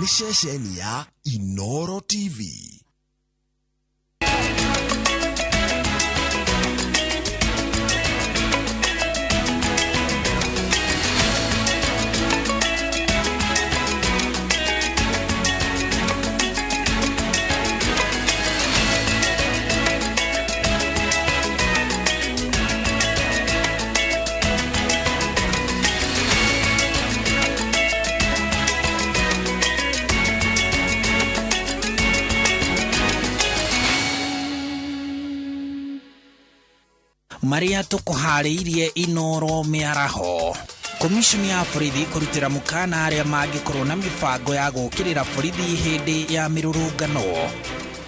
Nĩ ceceni ya Inoro TV. Maria tukuharĩirie Inoro mĩaraho. Komishoni ya borithi kũrutĩra mũkana arĩa mangĩkorwo na mĩbango ya gũũkĩrĩra borithi hĩndĩ ya mĩrũrũngano.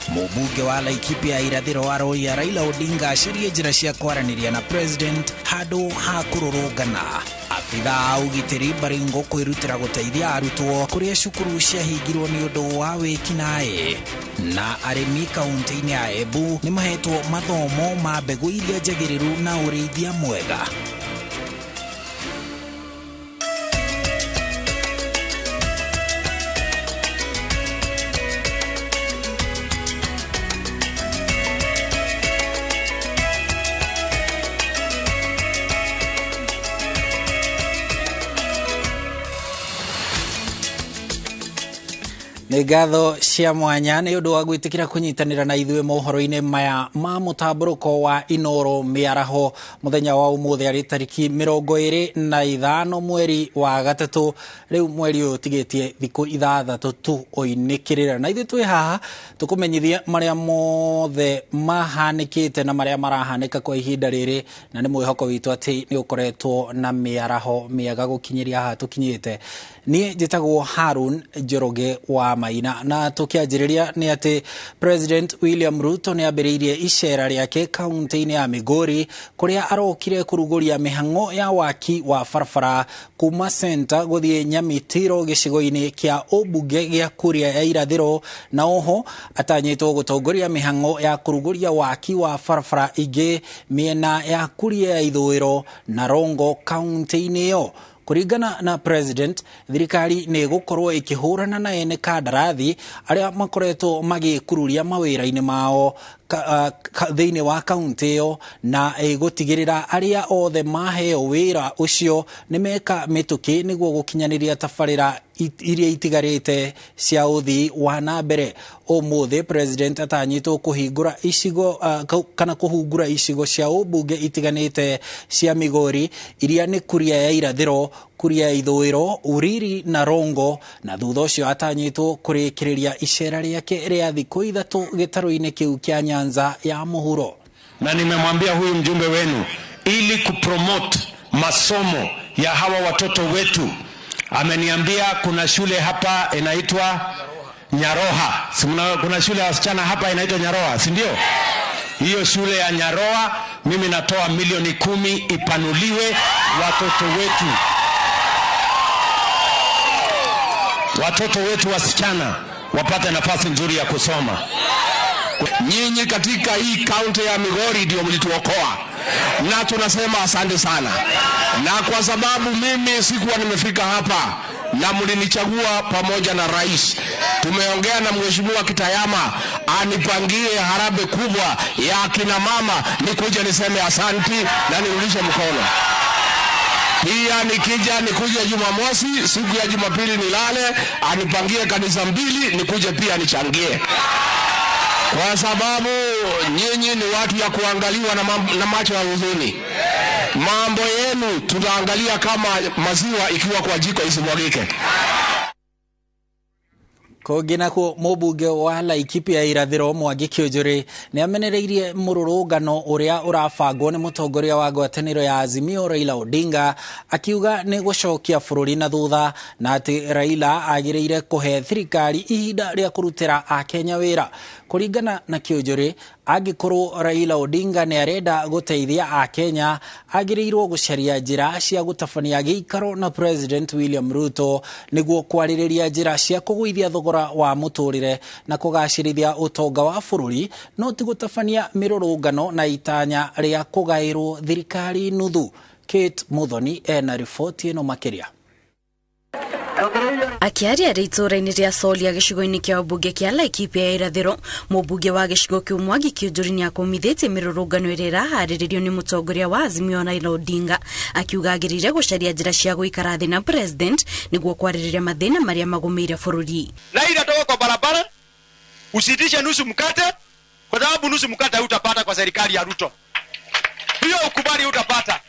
Mũmbunge wa Laikipia irathĩro aroria Raila Odinga acarie njĩra cia kwaranĩria na president handũ ha kũrũrũngana. Abithaa a ũgitĩri Baringo kwĩrutĩra gũteithia arutwo kũrĩa cukuru ciahingirwo nĩ ũndũ wa wĩkinaĩ. Na arĩmi kaunti-inĩ ya Embu nĩ mahetwo mathomo ma mbegũ iria njagĩrĩru na ũrĩithia mwega. Nĩ ngatho cia mwanya nĩ ũndũ wa gwĩtĩkĩra kũnyitanĩra na ithuĩ mohoro-inĩ maya ma mũtambũrũko wa Inoro mĩaraho mũthenya wa ũmũthĩ arĩ tarĩki 25 mweri wa gatatũ. Rĩu mweri ũyũ ũtigĩtie thikũ 6 tu ũinĩkĩrĩra, na ithuĩ twĩ haha tũkũmenyithie marĩa mothe mahanĩkĩte na marĩa marahanĩka kwa ihinda rĩrĩ, na nĩ mwĩhoko witũ atĩ nĩ ũkoretwo na mĩaraho mĩega gũkinyĩria haha tũkinyĩte. Niĩ njĩtagwo Harun Njoroge wa Maina, na tũkĩanjĩrĩria nĩ atĩ President William Ruto nĩ ambĩrĩirie icera rĩake kaunti-inĩ ya Migori kũrĩa arokire kũrugũria mĩhang'o ya waki wa barabara kuma Center gũthiĩ Nyamitiro gĩcigo-inĩ kĩa ũmbunge gĩa Kuria ya irathĩro, na oho atanyĩtwo gũtongoria mĩhang'o ya kũrugũria waki wa barabara ingĩ mĩena ya Kuria ya ithũĩro na Rongo kaunti-inĩ ĩyo. Kũringana na president, thirikari nĩ ĩgũkorwo ĩkĩhũrana na ene kandarathi arĩa makoretwo magĩkururia mawĩra-inĩ mao thĩinĩ wa kaunti ĩyo, na ĩgũtigĩrĩra arĩa othe maheo wĩra ũcio nĩ meka mĩtũkĩ nĩguo gũkinyanĩria tabarĩra iria itigarĩte cia ũthii wa na mbere. Ũmũthĩ president atanyĩtwo kũhingũra icigo kana kũhungura icigo cia ũmbunge itiganĩte cia Migori iria nĩ Kuria ya irathĩro, Kuria ya ithũĩro, Uriri na Rongo, na thutha ũcio atanyĩtwo kũrĩkĩrĩria icera rĩake rĩa thikũ 3 gĩtarũ-inĩ kĩu kĩa Nyanza ya mũhuro. Na nimemwambia huyu mjumbe wenu ili kupromote masomo ya hawa watoto wetu, ameniambia kuna shule hapa inaitwa Nyaroha. Kuna shule ya wasichana hapa inaitwa Nyaroha, si ndio? Hiyo shule ya Nyaroha mimi natoa milioni 10 ipanuliwe, watoto wetu wasichana wapate nafasi nzuri ya kusoma. Nyinyi katika hii kaunti ya Migori ndio mlituokoa, na tunasema asante sana. Na kwa sababu mimi sikuwa nimefika hapa na mlinichagua pamoja na rais, tumeongea na Mheshimiwa Kitayama anipangie harambee kubwa ya akina mama, nikuje niseme asanti na nirudishe mkono. Pia nikija nikuje Jumamosi, siku ya Jumapili nilale, anipangie kanisa 2 nikuje pia nichangie. Kwa sababu nyinyi ni watu ya kuangaliwa na macho ya huzuni. Mambo yenu tutaangalia kama maziwa ikiwa kwa jiko isimwagike. Kũngĩ nakuo mũmbunge wa Laikipia irathĩro Mwangi Kĩũnjũrĩ nĩ amenereirie mũrũrũngano ũrĩa ũrabangwo nĩ mũtongoria wa ngwatanĩro ya Azimio Raila Odinga, akiuga nĩ gũcokia bũrũri na thutha, na atĩ Raila agĩrĩire kũhe thirikari ihinda rĩa kũrutĩra Akenya wĩra. Kũringana na Kĩũnjũrĩ, angĩkorwo Raila Odinga nĩ arenda gũteithia Akenya, agĩrĩirwo gũcaria njĩra cia gũtabania gĩikaro na President William Ruto nĩguo kwarĩrĩria njĩra cia kũgũithia thogora wa mũtũrĩre na kũgacĩrithia ũtonga wa bũrũri, no ti gũtabania mĩrũrũngano na itanya rĩa kũgaĩrwo thirikari nuthu. Kate Muthoni ena riboti ĩno makĩria. Akĩaria arĩ itũũra-inĩ rĩa Solia gĩcigo-inĩ kĩa ũmbunge kĩa Laikipia ya irathĩro, mũmbunge wa gĩcigo kĩu Mwangi Kĩũnjũri nĩakũmithĩtie mĩrũrũngano ĩrĩa ĩraharĩrĩrio nĩ mũtongoria wa Azimio Raila Odinga, akiuga agĩrĩire gũcaria njĩra cia gũikara thĩ na president nĩguo kwarĩrĩria mathĩna marĩa magũmĩire bũrũri. Raila, toka kwa barabara, usitishe nusu mkate, kwa sababu nusu mkate hutapata kwa serikali ya Ruto. Hiyo ukubali hutapata.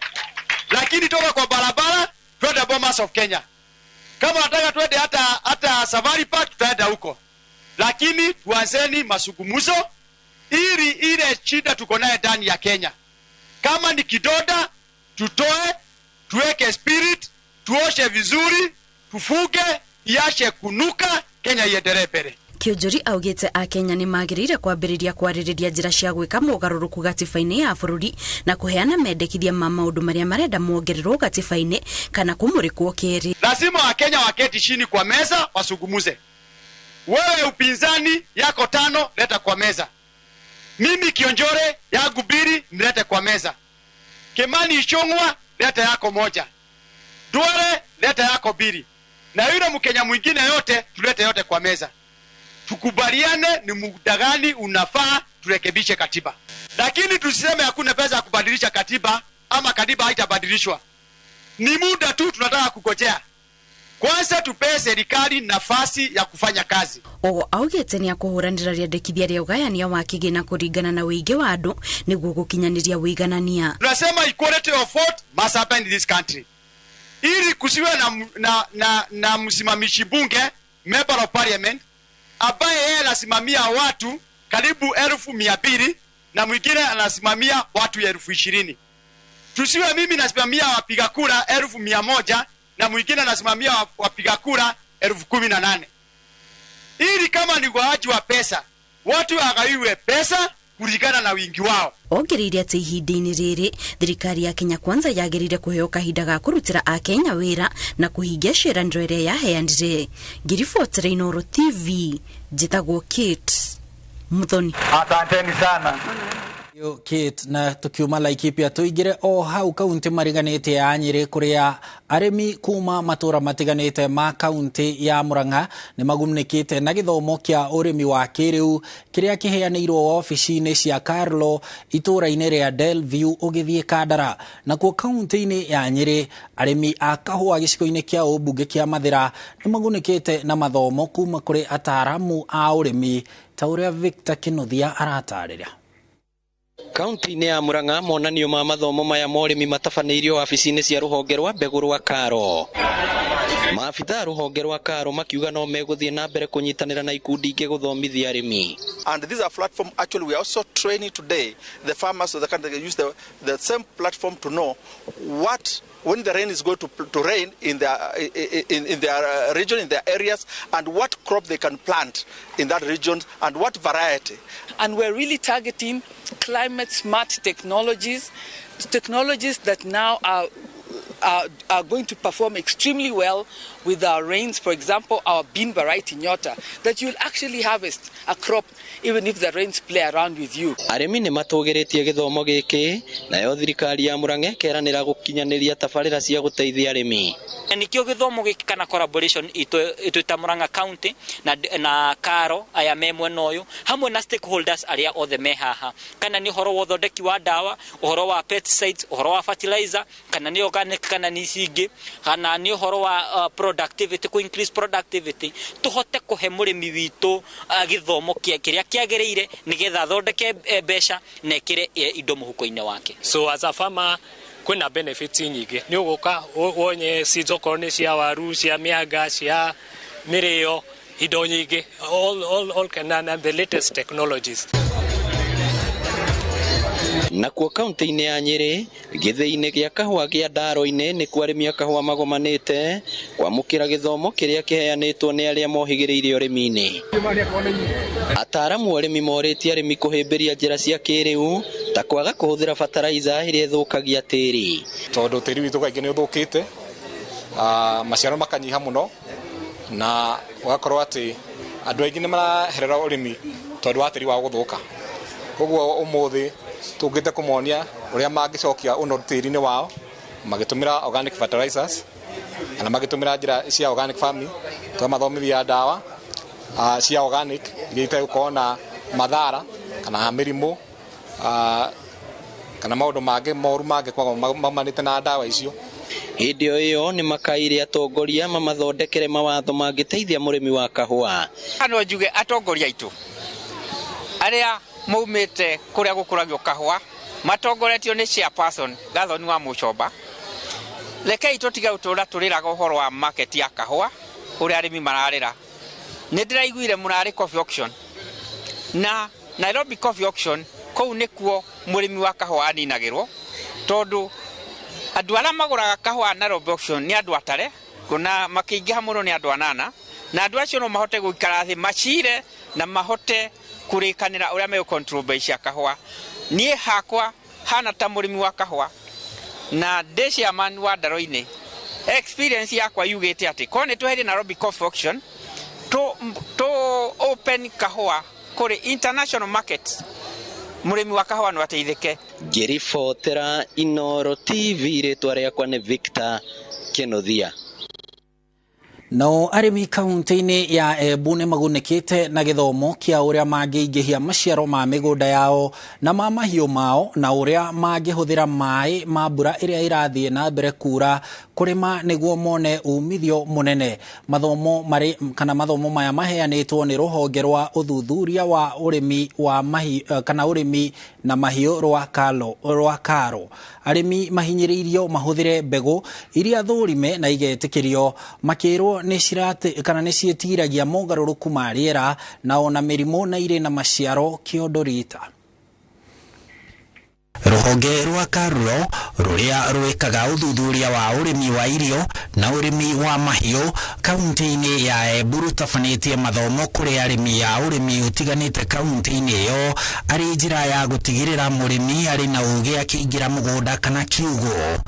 Lakini toka kwa barabara, twende Bomas of Kenya. Kama nataka twende hata Safari Park, tutaenda huko. Lakini tuanzeni mazungumzo ili ile shida tuko naye ndani ya Kenya. Kama ni kidoda, tutoe, tuweke spirit, tuoshe vizuri, tufuge, iashe kunuka, Kenya iendelee mbele. Kĩũnjũri augĩte akenya nĩ magĩrĩire kwambĩrĩria kwarĩrĩria njĩra cia gwĩka mogarũrũku gatiba-inĩ ya bũrũri na kũheana mendekithia ma maũndũ marĩa marenda mongererwo gatiba-inĩ kana kũmũrĩkwo kerĩ. Lazima Wakenya waketi chini kwa meza wasungumuze. Wewe upinzani yako 5 leta kwa meza. Mimi Kionjore yangu 2 nilete kwa meza. Kimani Ichung'wa leta yako 1. Duale leta yako 2. Na yule Mkenya mwingine yote tulete yote kwa meza. Tukubaliane ni muda gani unafaa turekebishe katiba. Lakini tusiseme hakuna pesa ya kubadilisha katiba ama katiba haitabadilishwa. Ni muda tu tunataka kugojea. Kwanza tupee serikali nafasi ya kufanya kazi. Ogo augĩte nĩ akũhũranĩra rĩendekithia rĩa ũgayania wa kĩgĩna kũringana na ũingĩ wa andũ nĩguo gũkinyanĩria ũiganania. Tunasema equality of vote must happen in this country. Ili kusiwe na msimamishi bunge, member of parliament, ambaye yeye anasimamia watu karibu 200,000 na mwingine anasimamia watu 20,000. Tusiwe mimi nasimamia wapiga kura 100,000 na mwingine anasimamia wapiga kura 18,000. Ili kama ni ugawaji wa pesa, watu wagawiwe pesa kulingana na wingi wao. Ongereire atĩ ihinda-inĩ rĩrĩ thirikari ya Kenya Kwanza yagĩrĩire kũheo kahinda ga kũrutĩra akenya wĩra na kũhingia ciĩranĩro ĩrĩa yaheanire. Ngiribotera Inooro TV, njĩtagwo Kate Muthoni. Asanteni sana. Kate, na tukiuma Laikipia tuingire o hau kaunti mariganite ya Nyeri kuria arimi kuma matura matiganite ma kaunti ya Murang'a ni magunĩkĩte na gĩthomo kĩa ũrĩmi wa kĩrĩu kĩrĩa kĩheanĩirwo wabici-inĩ cia Carlo itũũra-inĩ rĩa Delview ũgĩthiĩ Kandara. Nakuo kaunti-inĩ ya Nyeri arĩmi a kahũa gĩcigo-inĩ kĩa ũmbunge kĩa Mathĩra nĩ magunĩkĩte na mathomo kuma kũrĩ ataaramu a ũrĩmi ta ũrĩa Victor Kinuthia aratarĩria. Kaunti-inĩ ya Murang'a monanio ma mathomo maya ma ũrĩmi matabanĩirio wabici-inĩ cia rũhonge rwa mbegũ rwa Karo. Maabitha a rũhonge rwa Karo makiuga no megũthiĩ na mbere kũnyitanĩra na ikundi ingĩ gũthomithia arĩmi. And this is a platform actually we are also training today the farmers so they can use the same platform to know what when the rain is going to rain in their region, in their areas, and what crop they can plant in that region and what variety. And we're really targeting climate smart technologies, technologies that now are going to perform extremely well with our rains. For example, our bean variety Nyota, that you'll actually harvest a crop even if the rains play around with you. Arĩmi nĩ matũgĩrĩtie gĩthomo gĩkĩ nayo thirikari ya Murang'a ĩkeranĩra gũkinyanĩria tabarĩra cia gũteithia arĩmi. Nikio gĩthomo gĩkĩ kana collaboration itũ ta Murang'a County na Karo aya me mwena ũyũ hamwe na stakeholders arĩa othe me haha, kana nĩ ũhoro wa ũthondeki wa ndawa, ũhoro wa pesticides, ũhoro wa fertilizer, kana nĩ organic kana nĩ ici ingĩ, kana nĩ ũhoro wa productivity, ku increase productivity, tuhote kũhe mũrĩmi witũ gĩthomo kĩrĩa kĩagĩrĩire nĩgetha athondeke mbeca na ekĩre indo mũhuko-inĩ wake. So as a farmer kwĩna benefits nyingĩ, nĩ ũgũka wonye seeds okorwo nĩ cia waru, cia mĩanga, cia mĩrĩo, indo nyingĩ, all can and the latest technologies. Nakuo kaunti-inĩ ya Nyeri gĩthĩi-inĩ gĩa kahũa gĩa Ndaro-inĩ nĩkuo arĩmi a kahũa magomanĩte kwamũkĩra gĩthomo kĩrĩa kĩheanĩtwo nĩ arĩa mohĩgĩrĩire ũrĩmi-inĩ. Ataaramu a ũrĩmi morĩtie arĩmi kũhĩmbĩria njĩra cia kĩrĩu ta kwaga kũhũthĩra bataraitha ĩrĩa ĩthũkagia tĩri. Tondũ tĩri witũ kaingĩ nĩ ũthũkĩte, maciaro makanyiha mũno, na ũgakorwo atĩ andũ aingĩ nĩ maraherera ũrĩmi tondũ wa tĩri wao gũthũka. Koguo ũmũthĩ tũngĩte kũmonia ũrĩa mangĩcokia ũnoru tĩri-inĩ wao magĩtũmĩra organic fertilizers Kana magĩtũmĩra njĩra cia organic farming, tũkamathomithia ndawa cia organic iria itegũkorwo na mathara kana mĩrimũ kana maũndũ mangĩ moru mangĩkorwo maumanĩte na ndawa icio. Hĩndĩ o ĩyo nĩ makaire atongoria mamathondekere mawatho mangĩteithia mũrĩmi wa kahũa. No njuge atongoria aitũ arĩa maumĩte kũrĩa gũkũragio kahũa matongoretio nĩ chairperson Gathoni wa Mũchomba, rekei tũtige gũtũra tũrĩraga ũhoro wa market ya kahũa ũrĩa arĩmi mararĩra. Nĩ ndĩraiguire mũrarĩ coffee auction na Nairobi coffee auction, kũu nĩkuo mũrĩmi wa kahũa aninagĩrwo, tondũ andũ arĩa magũraga kahũa Nairobi auction nĩ andũ atare na makĩingĩha mũno nĩ andũ anana, na andũ acio no mahote gũikara thĩ macire na mahote kũrĩkanĩra ũrĩa megũ control bei cia kahũa. Niĩ hakwa hana ta mũrĩmi wa kahũa na ndĩ chairman wa Ndaro-inĩ, experience yakwa yugĩte atĩ korwo nĩ tweherie Nairobi coffee auction to open kahũa kũrĩ international market, mũrĩmi wa kahũa no ateithĩke. Ngĩribotera Inooro TV, rĩtwa rĩakwa nĩ Victor Kenothia. Nao arĩmi kaunti-inĩ ya Embu nĩ magunĩkĩte na gĩthomo kĩa ũrĩa mangĩingĩhia maciaro ma mĩgũnda yao na ma mahiũ mao, na ũrĩa mangĩhũthĩra maĩ ma mbura ĩrĩa ĩrathiĩ na mbere kura kũrĩma nĩguo mone umithio mũnene. Mathomo marĩ kana mathomo maya maheanĩtwo nĩ rũhonge rwa ũthuthuria wa ũrĩmi wa mahiũ kana ũrĩmi na mahiũ rwa Karo. Arĩmi mahinyĩrĩirio mahũthĩre mbegũ iria thũrime na igetĩkĩrio, makĩrwo nĩ cirate kana nĩ ciĩtiragia mogarũrũku ma rĩera na ona mĩrimũ na irĩ na maciaro kĩondo rita. Rũhonge rwa Karuro rũrĩa rwĩkaga ũthuthuria wa ũrĩmi wa irio na ũrĩmi wa mahiũ kaunti-inĩ ya Embu rũtabanĩtie mathomo kũrĩ arĩmi a ũrĩmi ũtiganĩte kaunti-inĩ ĩyo arĩ njĩra ya gũtigĩrĩra mũrĩmi arĩ na ũgĩ akĩingĩra mũgũnda kana kiugũ.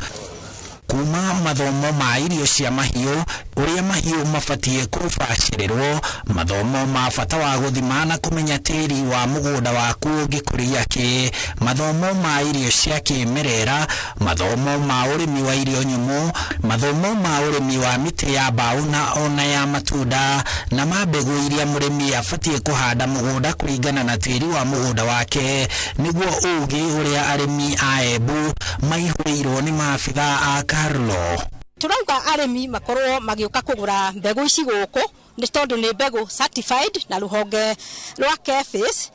Kuma mathomo ma irio cia mahiũ, ũrĩa mahiũ mabatiĩ kũbacĩrĩrwo, mathomo ma bata wa gũthima na kũmenya tĩri wa mũgũnda waku ũngĩkũria kĩ, mathomo ma irio cia kĩmerera, mathomo ma ũrĩmi wa irio nyũmũ, mathomo ma ũrĩmi wa mĩtĩ ya mbaũ na ona ya matunda, na ma mbegũ iria mũrĩmi abatiĩ kũhanda mũgũnda kũringana na tĩri wa mũgũnda wake, nĩguo ũgĩ ũrĩa arĩmi a Embu maihũrĩirwo nĩ maabitha a Karlo. Turauga arĩmi makorwo magĩũka kũgũra mbegũ ici gũkũ nĩ tondũ nĩ mbegũ certified na rũhonge rwa KEPHIS.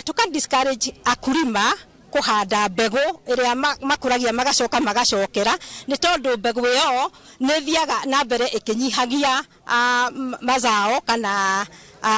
Tuka discourage akulima kũhanda mbegũ ĩrĩa makũragia magacoka magacokera, nĩ tondũ mbegũ ĩyo nĩ thiaga na mbere ĩkĩnyihagia mazao kana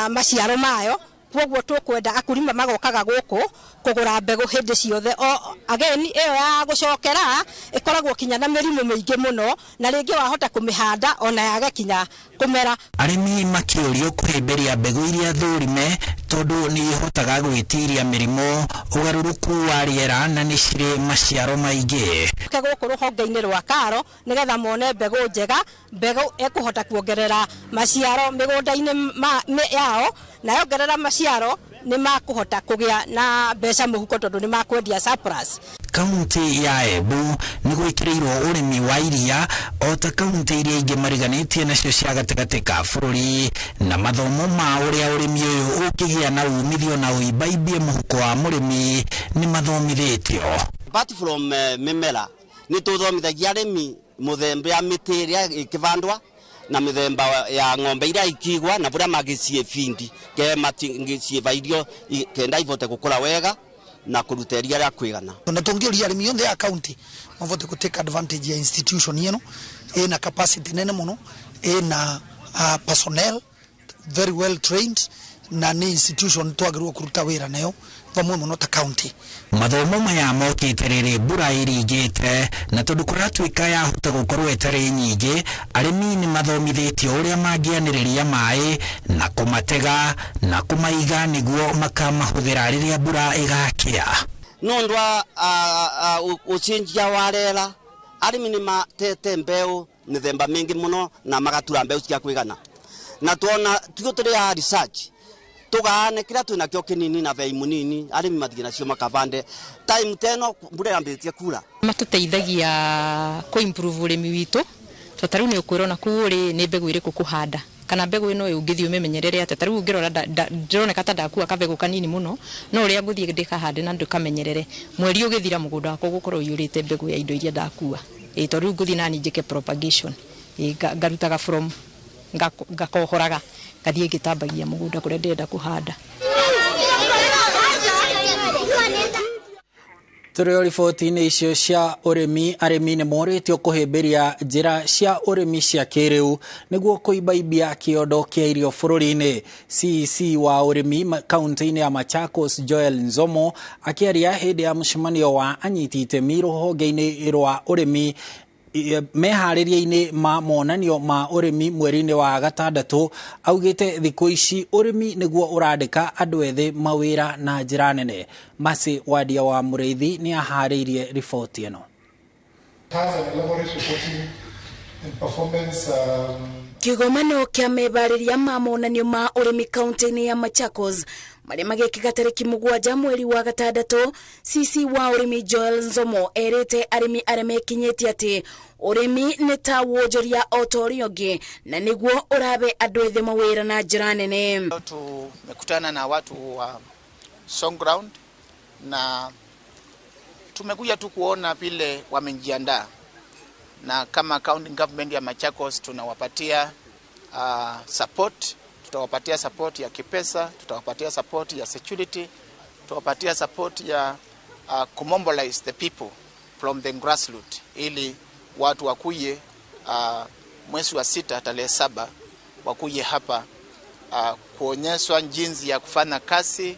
maciaro mayo. Koguo tũkwenda akulima magokaga gũkũ kũgũra mbegũ hĩndĩ ciothe. O again ĩyo ya gũcokera ĩkoragwo kinya na mĩrimũ mĩingĩ mũno, na rĩngĩ wahota kũmĩhanda ona yage kinya kũmera. Arĩmi makĩũrio kũhĩmbĩria mbegũ iria thũrime tondũ nĩ ihotaga gwĩtiria mĩrimũ, ũgarũrũku wa rĩera na nĩ cirĩ maciaro maingĩ. Ke gũkũ rũhonge-inĩ rwa Karo nĩgetha mone mbegũ njega, mbegũ ĩkũhota kuongerera maciaro mĩgũnda-inĩ yao, na yongerera maciaro nĩ makũhota kũgĩa na mbeca mũhuko tondũ nĩ makwendia surplus. Kaunti ya Embu nĩ gwĩkĩrĩirwo ũrĩmi wa iria o ta kaunti iria ingĩ mariganĩtie nacio cia gatagatĩ ka bũrũri, na mathomo ma ũrĩa ũrĩmi ũyũ ũngĩgĩa na umithio na ũimbaimbie mũhuko wa mũrĩmi nĩ mathomithĩtio. Apart from mĩmera nĩ tũthomithagia arĩmi mũthemba ya mĩtĩ ĩrĩa ĩkĩbandwa na mĩthemba ya ng'ombe iria ikigwa na bũrĩa magĩciĩbindi ke matingĩciĩva irio kenda ivote gũkũra wega na kũruta iria rĩa kwĩgana. Na tũngĩũria arĩmi othe a county mavote kũ take advantage ya institution ĩno ĩna capacity nene mũno, ĩna personnel very well trained, na nĩ institution twagĩrĩirwo kũruta wĩra nayo vamwe mũno ta county. Mathomo maya mokĩte rĩrĩ mbura ĩringĩte, na tondũ kũratuĩka yahota gũkorwo ĩtarĩ nyingĩ, arĩmi nĩ mathomithĩtio ũrĩa mangĩanĩrĩria maĩ na kũmatega na kũmaiga nĩguo makamahũthĩra rĩrĩa mbura ĩgakĩa. Nĩ ũndũ wa ũcenjia wa rĩera, arĩmi nĩ matete mbeũ mĩthemba mĩingĩ mũno na magatura mbeũ cia kwĩgana, na tuona tiguo tũrĩ a research tũgaane kĩrĩa twĩnakĩo kĩnini na bei mũnini, arĩmi mathiĩ nacio makabande time teno mbura yambĩrĩtie kura. Matũteithagia kũ improve ũrĩmi witũ To ta rĩu nĩ ũkwĩrwo na kũu ũrĩ nĩ mbegũ ĩrĩkũ kũhanda kana mbegũ ĩno ũngĩthiĩ ũmĩmenyerere atĩa. Ta rĩu ũngĩrora ndĩroneka ta ndakua kabegũ kanini mũno, no ũrĩa ngũthiĩ ndĩkahande na ndĩkamenyerere, mweri ũgĩthira mũgũnda wakwa ũgũkorwo ũiyũrĩte mbegũ ya indo iria ndakua. Tondũ rĩu ngũthiĩ nani njĩke propagation, ngarutaga from ngakohoraga ngathiĩ ngĩtambagia mũgũnda kũrĩa ndĩrenda kũhanda. Tũrĩ o riboti-inĩ icio cia ũrĩmi, arĩmi nĩ morĩtio kũhĩmbĩria njĩra cia ũrĩmi cia kĩrĩu nĩguo kũimbaimbia kĩondo kĩa irio bũrũri-inĩ. CEC wa ũrĩmi kaunti-inĩ ya Machakos Joel Nzomo akĩaria hĩndĩ ya mũcemanio wa anyiti itemi rũhonge-inĩ rwa ũrĩmi meharĩria-inĩ ma monanio ma ũrĩmi mweri-inĩ wa gatandatũ, augĩte thikũ ici ũrĩmi nĩguo ũrandĩka andũ ethĩ mawĩra na njĩra nene. Mercy Wadia wa Mũrĩithi nĩ aharĩirie riboti ĩno. Kĩgomano kĩa mebarĩria ma monanio ma ũrĩmi kaunti-inĩ ya Machakos marĩa magekĩka tarĩki 7 mweri wa gatandatũ, CC wa ũrĩmi Joel Nzomo erĩte arĩmi arĩa mekinyĩtie atĩ ũrĩmi nĩ ta wonjoria o ta ũrĩa ũngĩ na nĩguo ũrabe andũ ethĩ mawĩra na njĩra nene. Tumekutana na watu wa Songground na tumekuja tu kuona vile wamejiandaa, na kama county government ya Machakos tunawapatia support. Tutawapatia support ya kipesa, tutawapatia support ya security, tutawapatia support ya kumobilize the people from the grassroots ili watu wakuye mwezi wa 6 tarehe 7 wakuye hapa kuonyeshwa jinsi ya kufanya kazi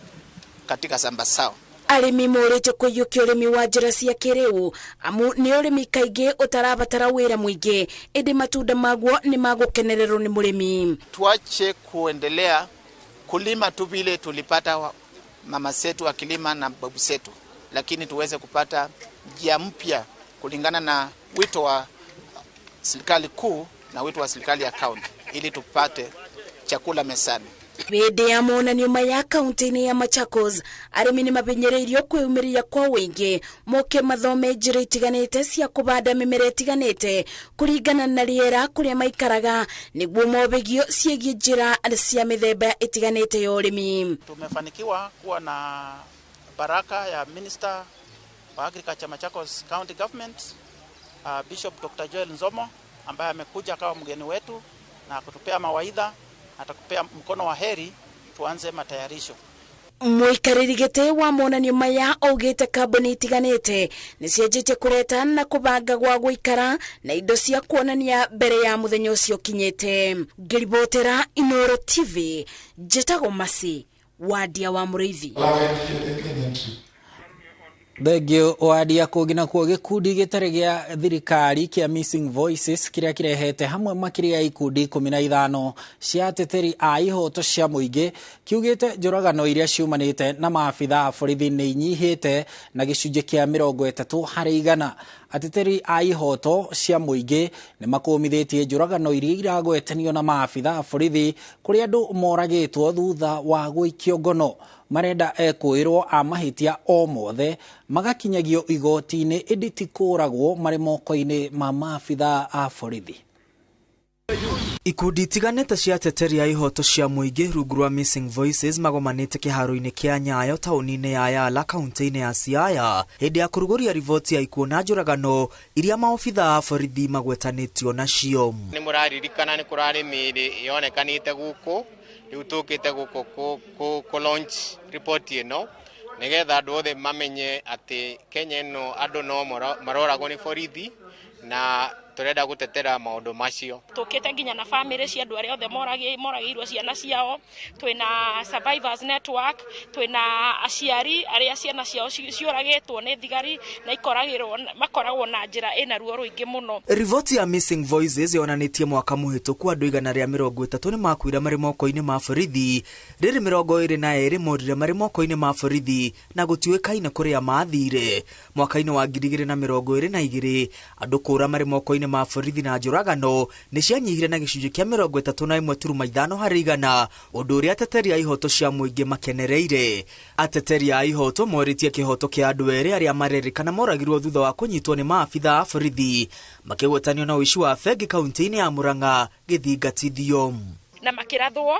katika shamba zao. Arĩmi morĩtio kũiyũkia ũrĩmi wa njĩra cia kĩrĩu amu nĩ ũrĩmi kaingĩ ũtarabatara wĩra mũingĩ, ĩndĩ matunda maguo nĩ magũkenererwo nĩ mũrĩmi. Tuache kuendelea kulima tu vile tulipata mama zetu akilima na babu zetu, lakini tuweze kupata njia mpya kulingana na wito wa serikali kuu na wito wa serikali ya kaunti ili tupate chakula mezani. Hĩndĩ ya monanio maya kaunti-inĩ ya Machakos, arĩmi nĩ mamenyereirio kwĩyumĩria kwa ũingĩ moke mathome njĩra itiganĩte cia kũbanda mĩmera ĩtiganĩte kũringana na rĩera kũrĩa maikaraga nĩguo mobĩgio ciĩgiĩ njĩra cia mĩthemba ĩtiganĩte ya ũrĩmi. Tumefanikiwa kuwa na baraka ya Minister wa Agriculture Machakos County Government, Bishop Dr. Joel Nzomo ambaye amekuja akawa mgeni wetu na kutupea mawaidha, atakupea mkono wa heri tuanze matayarisho. Mũikarĩri gĩtĩ wa monanio maya augĩte kambuni itiganĩte nĩ cianjĩtie kũreta na kũbanga gwa gũikara na indo cia kuonania mbere ya mũthenya ũcio ũkinyĩte. Ngĩribotera Inooro TV, njĩtagwo Mercy Wadia wa Mũrĩithi. Thengio Wadia. Kũngĩ nakuo, gĩkundi gĩtarĩ gĩa thirikari kĩa Missing Voices kĩrĩa kĩrehete hamwe makĩria ya ikundi 15 cia ateteri a ihoto cia mũingĩ kiugĩte njũragano iria ciumanĩte na maabitha a borithi nĩ inyihĩte na gĩcunjĩ kĩa 30 harĩ igana. Ateteri a ihoto cia mũingĩ nĩ makũmithĩtie njũragano iria iragwetanio na maabitha a borithi kũrĩa andũ moragĩtwo thutha wa gũikio ngono. Marenda ekũĩrwo a mahĩtia o mothe magakinyagio igoti-inĩ ĩndĩ ti kũragwo marĩ moko-inĩ ma maabitha a borithi. Ikundi itiganĩte cia ateteri a ihoto cia mũingĩ rungu rwa Missing Voices magomanĩte kĩharo-inĩ kĩa Nyayo taũni-inĩ ya Yala kaunti-inĩ ya Siaya hĩndĩ ya kũrugũria riboti ya ikuũ na njũragano iria maobitha a borithi magwetanĩtio nacio. Nĩ mũraririkana nĩ kũrarĩ mĩĩrĩ yonekanĩte gũkũ, rĩu tũkĩte gũkũ kũ launch report ĩno nĩgetha andũ othe mamenye atĩ Kenya ĩno andũ no maroragwo nĩ borithi na turenda gutetera maundu macio. Tukite nginya na family cia andu aria othe moragirwo ciana ciao, twina Survivors Network, twina aciari aria ciana ciao ciuragitwo ni thigari na ikoragirwo makoragwo na njira ina ruo ruingi muno. Riboti ya Missing Voices yonanitie mwaka muhituku andu 130 ni makuire mari moko-ini ma borithi, riri 22 morire mari moko-ini ma borithi na gutiwikaine kuria mathire. Mwaka-ini wa 2022 andu kura mari moko-ini moko-inĩ ma borithi na njũragano nĩ cianyihire na gĩcunjĩ kĩa 31.5 harĩ igana, ũndũ ũrĩa ateteri a ihoto cia mũingĩ makenereire. Ateteri a ihoto morĩtie kĩhoto kĩa andũ erĩ arĩa marerĩkana moragirwo thutha wa kũnyitwo nĩ maabitha a borithi makĩgwetanio na ũici wa bengi kaunti-inĩ ya Murang'a gĩthingatithio. Na makĩrathwo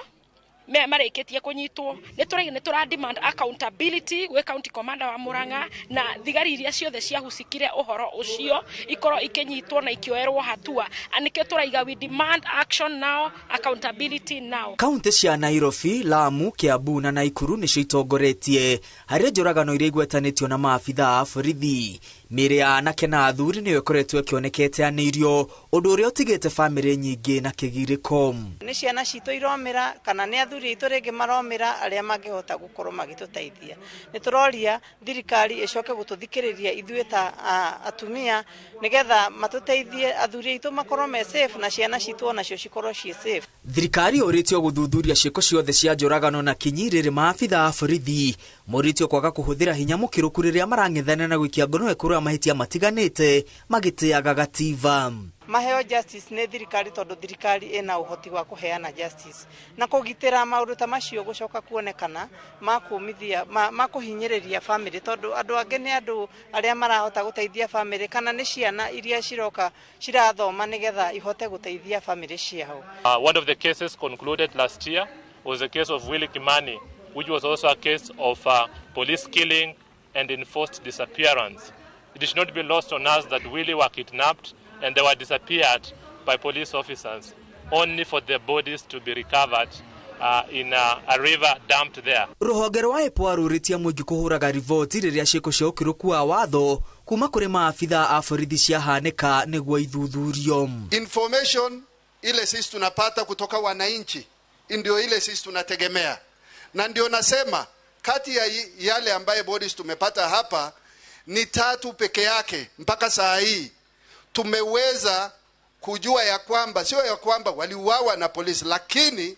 marĩkĩtie kũnyitwo. Nĩ tũra demand accountability gwĩ county commander wa Murang'a na thigari iria ciothe ciahucikire ũhoro ũcio ikorwo ikĩnyitwo na ikĩoerwo hatua. Nĩkĩo tũraiga we demand action now, accountability now. Kaunti cia Nairobi, Lamu, Kiambu na Naikuru nĩcio itongoretie harĩ njũragano iria igwetanĩtio na maabitha a borithi. Mĩĩrĩ ya anake na athuri nĩyo ĩkoretwo ĩkĩonekete anĩirio, ũndũ ũrĩa ũtigĩte bamĩrĩ nyingĩ na kĩgirĩko. Nĩ ciana citũ iromĩra kana nĩ athuri aitũ rĩngĩ maromĩra arĩa mangĩhota gũkorwo magĩtũteithia. Nĩ tũroria thirikari ĩcoke gũtũthikĩrĩria ithuĩ ta atumia nĩgetha matũteithie athuri aitũ makorwo me safe na ciana citũ onacio cikorwo ciĩ safe. Thirikari yũrĩtio gũthuthuria ciĩko ciothe cia njũragano na kinyi rĩrĩ maabitha a borithi morĩtio kwaga kũhũthĩra hinya mũkĩrũku rĩrĩa marang'ethana na gũikia ngono ĩkũrũ mahĩtia matiganĩte magĩtĩaga gatiba. Maheo justice nĩ thirikari tondũ thirikari ĩna ũhoti wa kũheana justice na kũgitĩra maũndũ ta macio gũcoka kuonekana ma kũmithia ma kũhinyĩrĩria family, tondũ andũ angĩ nĩ andũ arĩa marahota gũteithia family kana nĩ ciana iria ciroka cirathoma nĩgetha ihote gũteithia family ciao. One of the cases concluded last year was the case of Willie Kimani, which was also a case of police killing and enforced disappearance. It should not be lost on us that Willie were kidnapped and they were disappeared by police officers, only for their bodies to be recovered in a river dumped there. Rũhonge rwa IPOA rũrĩtie mũingĩ kũhũraga riboti rĩrĩa ciĩko cia ũkĩrũku wa watho kuma kũrĩ maabitha a borithi ciahanĩka nĩguo ithuthurio. Information ile sisi tunapata kutoka wananchi ndio ile sisi tunategemea, na ndio nasema kati ya yale ambaye bodies tumepata hapa ni 3 peke yake mpaka saa hii tumeweza kujua ya kwamba sio ya kwamba waliuawa na polisi, lakini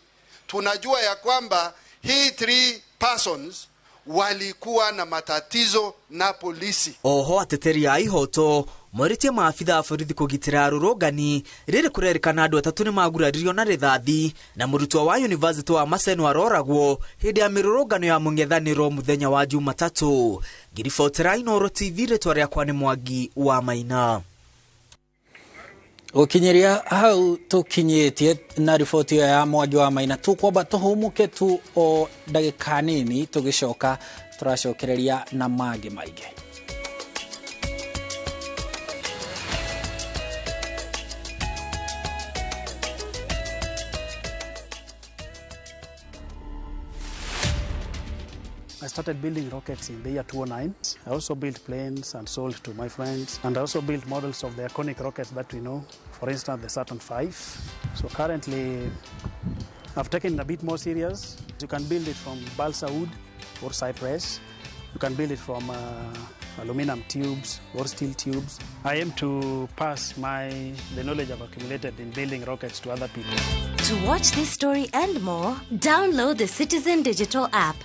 tunajua ya kwamba hii 3 persons walikuwa na matatizo na polisi. Oho ateteri a ihoto morĩtie maabitha a borithi kũgitĩra arũrũngani rĩrĩ kũrerĩkana andũ 3 nĩmaguraririo na rithathi na mũrutwo wa yunivasĩtĩ wa Maseno aroragwo hĩndĩ ya mĩrũrũngano ya mũng'ethanĩro mũthenya wa Jumatatũ. Ngiribotera Inooro TV, rĩtwa rĩakwa nĩ Mwangi wa Maina. Gũkinyĩria hau tũkinyĩtie na riboti ĩyo ya Mwangi wa Maina, tũkwamba tũhũmũke tu o ndagĩka nini, tũgĩcoka tũracokereria na mangĩ maingĩ. I started building rockets in the year 2009. I also built planes and sold to my friends. And I also built models of the iconic rockets that we know, for instance, the Saturn V. So currently, I've taken it a bit more serious. You can build it from balsa wood or cypress. You can build it from aluminum tubes or steel tubes. I aim to pass the knowledge I've accumulated in building rockets to other people. To watch this story and more, download the Citizen Digital app.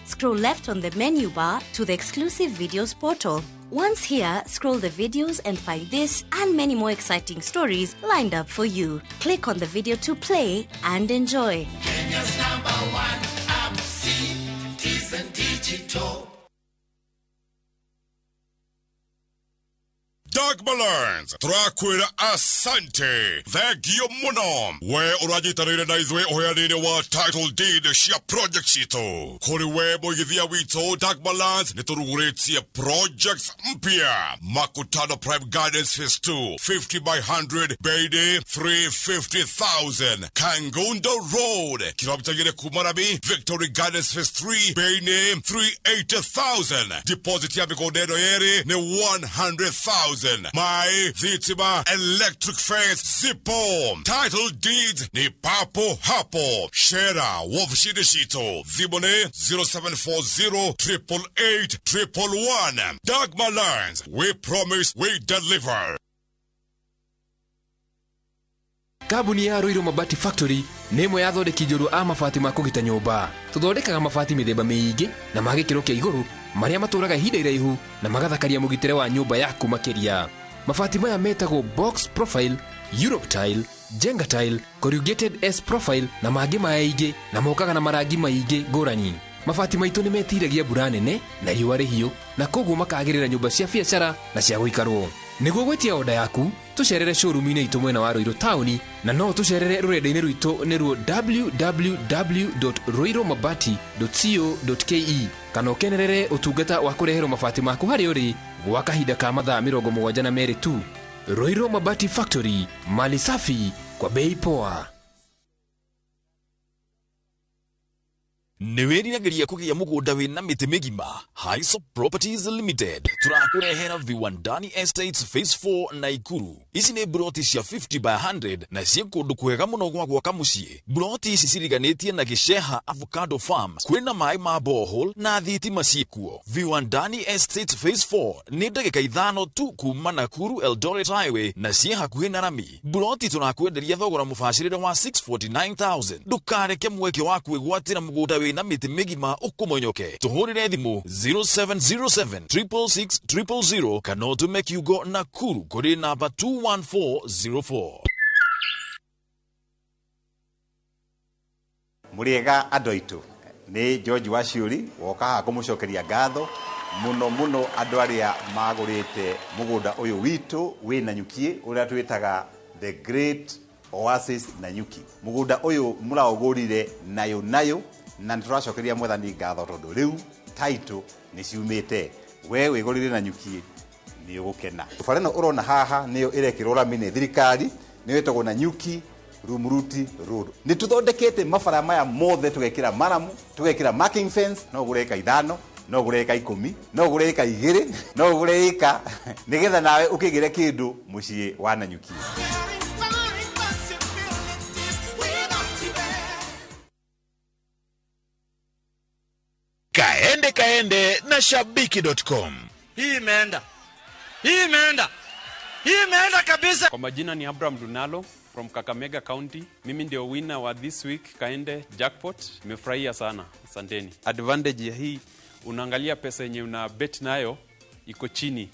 Scroll left on the menu bar to the exclusive videos portal. Once here, scroll the videos and find this and many more exciting stories lined up for you. Click on the video to play and enjoy. Kenya's #1 app, Citizen Digital. Dagmar Learns turakwira asante thengio muno we uranyitanĩire na ithuĩ ũheani-inĩ wa title deed cia project citũ kũrĩ we mũigithia witũ. Dagmar Lands nĩ tũrugũrĩtie projects mpya. Makutano Prime Gardens Phase 2 50 by 100 bei nĩ 350,000. Kangundo Road kilomita 2 kuma Rami Victory Gardens Phase 3 bei nĩ 380,000. Deposit ya mĩgũnda ĩno yerĩ nĩ 100,000. My thitima electric fence zipo. Title deeds ni papo hapo. Shera wofishini citũ. Thimũ nĩ 0740 888 111. Dagmar Lands, we promise we deliver. Kambuni ya Ruiru Mabati Factory nĩ ĩmwe ya athondeki njorua a mabati ma kũgita nyũmba. Tũthondekaga mabati mĩthemba mĩingĩ na ma gĩkĩro kĩa igũrũ marĩa matũraga ihinda iraihu na magathakaria mũgitĩre wa nyũmba yaku makĩria. Mabati maya metagwo box profile, Europe tile, Jenga tile, corrugated S profile na mangĩ maingĩ, na mokaga na marangi maingĩ ngũrani. Mabati maitũ nĩ metiragia mbura nene na riũa rĩhiũ, na koguo makagĩrĩra nyũmba cia biacara na cia gũikarwo. Nĩguo gwĩtia oda yaku, tũcerere showroom-inĩ itũ mwena wa Ruiru taũni, na no tũcerere rũrenda-inĩ rwitũ nĩruo www.ruirumabati.co.ke, kana ũkenerere ũtungata wa kũreherwo mabati maku harĩa ũrĩ gwa kahinda ka mathaa 72 tu. Ruiru Mabati Factory, mali safi kwa bei poa. Nĩ wĩriragĩria kũgĩa mũgũnda wĩna mĩtĩ mĩgima? Hisop Properties Limited tũrakũrehera Viwandani Estates Phase 4 Naikuru. Ici nĩ broti cia 50 by 100 na ciĩ kũndũ kwega mũno gwa gwaka mũciĩ. Broti ici ciriganĩtie na Gĩceha Avocado Farm, kwĩna maĩ ma borehole na thitima ciĩkuo. Viwandani Estates Phase 4 nĩ ndagĩka 5 tu kuma Nakuru Eldoret Highway na ciĩ hakuhĩ na rami. Broti tũrakwenderia thogora mũbacĩrĩre wa 649,000. Ndũkareke mweke wa kwĩgwatĩra mũgũnda na mĩtĩ mĩgima ũkũmonyoke. Tũhũrĩre thimũ 0707 666 000 kana ũtũme kiugo Nakuru kũrĩ namba 21404. Mũrĩega andũ aitũ, nĩ George Waciũri woka haha kũmũcokeria ngatho mũno mũno andũ arĩa magũrĩte mũgũnda ũyũ witũ wĩ Nanyuki, ũrĩa twĩtaga The Great Oasis Nanyuki. Mũgũnda ũyũ mũraũgũrire nayo nayo, na nĩ tũracokeria mwathani ngatho tondũ rĩu title nĩ ciumĩte. We wĩgũrire Nanyuki nĩ ũgũkena. Bara ĩno ũrona haha nĩyo ĩrekĩrwo rami nĩ thirikari, nĩyo ĩtagwo Nanyuki Rumuruti Road. Nĩ tũthondekete mabara maya mothe, tũgekĩra maramu, tũgekĩra marking fence. No ũgũre ĩka 5, no ũgũre ĩka 10, no ũgũre ĩka 2, no ũgũre ĩka, nĩgetha nawe ũkĩgĩre kĩndũ mũciĩ wa Nanyuki. Kaende kaende na shabiki.com. Hii imeenda. Hii imeenda. Hii imeenda kabisa. Kwa majina ni Abraham Dunalo from Kakamega County. Mimi ndio winner wa this week Kaende Jackpot. Nimefurahia sana. Asanteni. Advantage ya hii, unaangalia pesa yenye una bet nayo iko chini.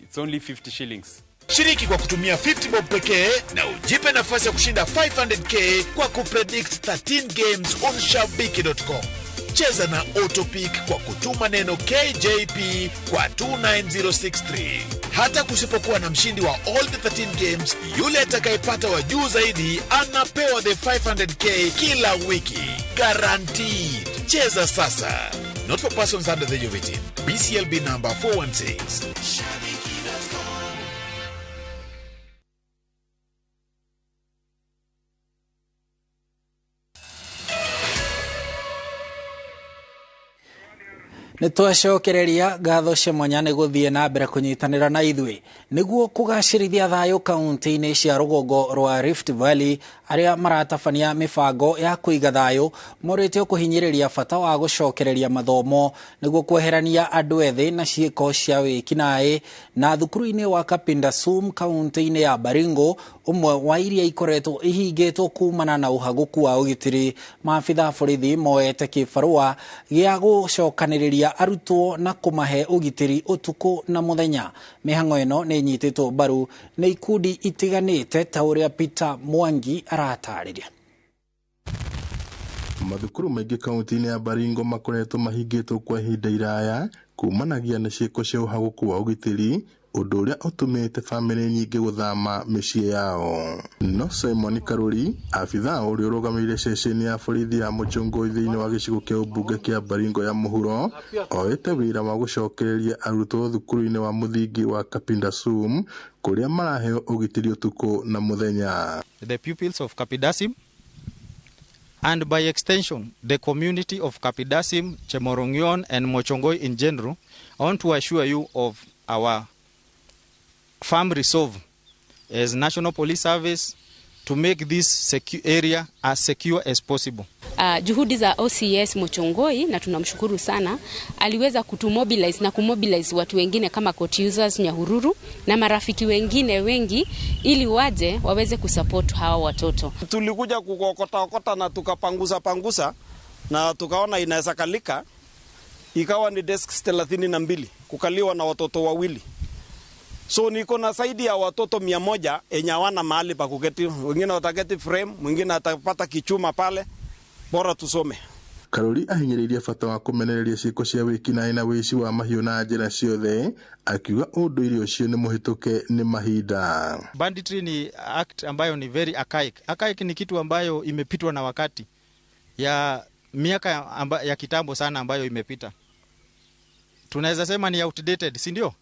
It's only 50 shillings. Shiriki kwa kutumia 50 bob pekee na ujipe nafasi ya kushinda 500k kwa kupredict 13 games on shabiki.com. Cheza na Autopick kwa kutuma neno KJP kwa 29063. Hata kusipokuwa na mshindi wa all the 13 games, yule atakayepata wa juu zaidi anapewa the 500k kila wiki. Guaranteed. Cheza sasa. Not for persons under the age of 18. BCLB number 416. Nĩ twacokereria ngatho cia mwanya nĩ gũthiĩ na mbere kũnyitanĩra na ithuĩ nĩguo kũgacĩrithia thayũ kaunti-inĩ cia rũgongo rwa Rift Valley. Arĩa maratabania mĩbango ya kũiga thayũ morĩtio kũhinyĩrĩria bata wa gũcokereria mathomo nĩguo kweherania andũ ethĩ na ciĩko cia wĩkinaĩ. Na thukuru-inĩ wa Kapindasum kaunti-inĩ ya Baringo, ũmwe wa iria ikoretwo ihingĩtwo kumana na ũhagũku wa ũgitĩri, maabitha a borithi moete kĩbarũa gĩa gũcokanĩrĩria arutwo na kũmahe ũgitĩri ũtukũ na mũthenya. Mĩhang'o ĩno nĩ ĩnyitĩtwo mbaru nĩ ikundi itiganĩte ta ũrĩa Peter Mwangi aratarĩria. Mathukuru maingĩ kaunti-inĩ ya Baringo makoretwo mahingĩtwo kwa ihinda iraya kumanagia na ciĩko cia ũhagũku wa ũgitĩri, ũndũ ũrĩa ũtũmĩte bamĩrĩ nyingĩ gũthama mĩciĩ yao. No Simon Karuri, abithaa ũrĩa ũrũgamĩrĩire ceceni ya borithi ya Mũchũngũi thĩinĩ wa gĩcigo kĩa ũmbunge kĩa Baringo ya mũhuro, oete wĩra wa gũcokereria arutwo thukuru-inĩ wa mũthingi wa Kapindasum kũrĩa maraheo ũgitĩri ũtukũ na mũthenya. The pupils of Kapidasim and by extension the community of Kapidasim, Chemorongion and Mochongoi in general, I want to assure you of our firm resolve as National Police Service to make this area as secure as possible. Juhudi za OCS Mochongoi, na tunamshukuru sana, aliweza kutumobilize na kumobilize watu wengine kama court users Nyahururu na marafiki wengine wengi ili waje waweze kusupport hawa watoto. Tulikuja kukokota okota na tukapangusa pangusa na tukaona inaweza kalika, ikawa ni desks 32 kukaliwa na watoto wawili. So niko na zaidi ya watoto 100 enye hawana mahali pa kuketi, wengine wataketi frame, mwingine atapata kichuma pale, bora tusome. Karuri ahinyĩrĩirie bata wa kũmenereria ciĩko cia wĩkinaĩ na wĩici wa mahiũ na njĩra ciothe, akiuga ũndũire ũcio nĩ mũhĩtũke nĩ mahinda. Banditry ni act ambayo ni very archaic. Archaic ni kitu ambayo imepitwa na wakati ya miaka ya kitambo sana ambayo imepita. Tunaweza sema ni outdated, si ndio?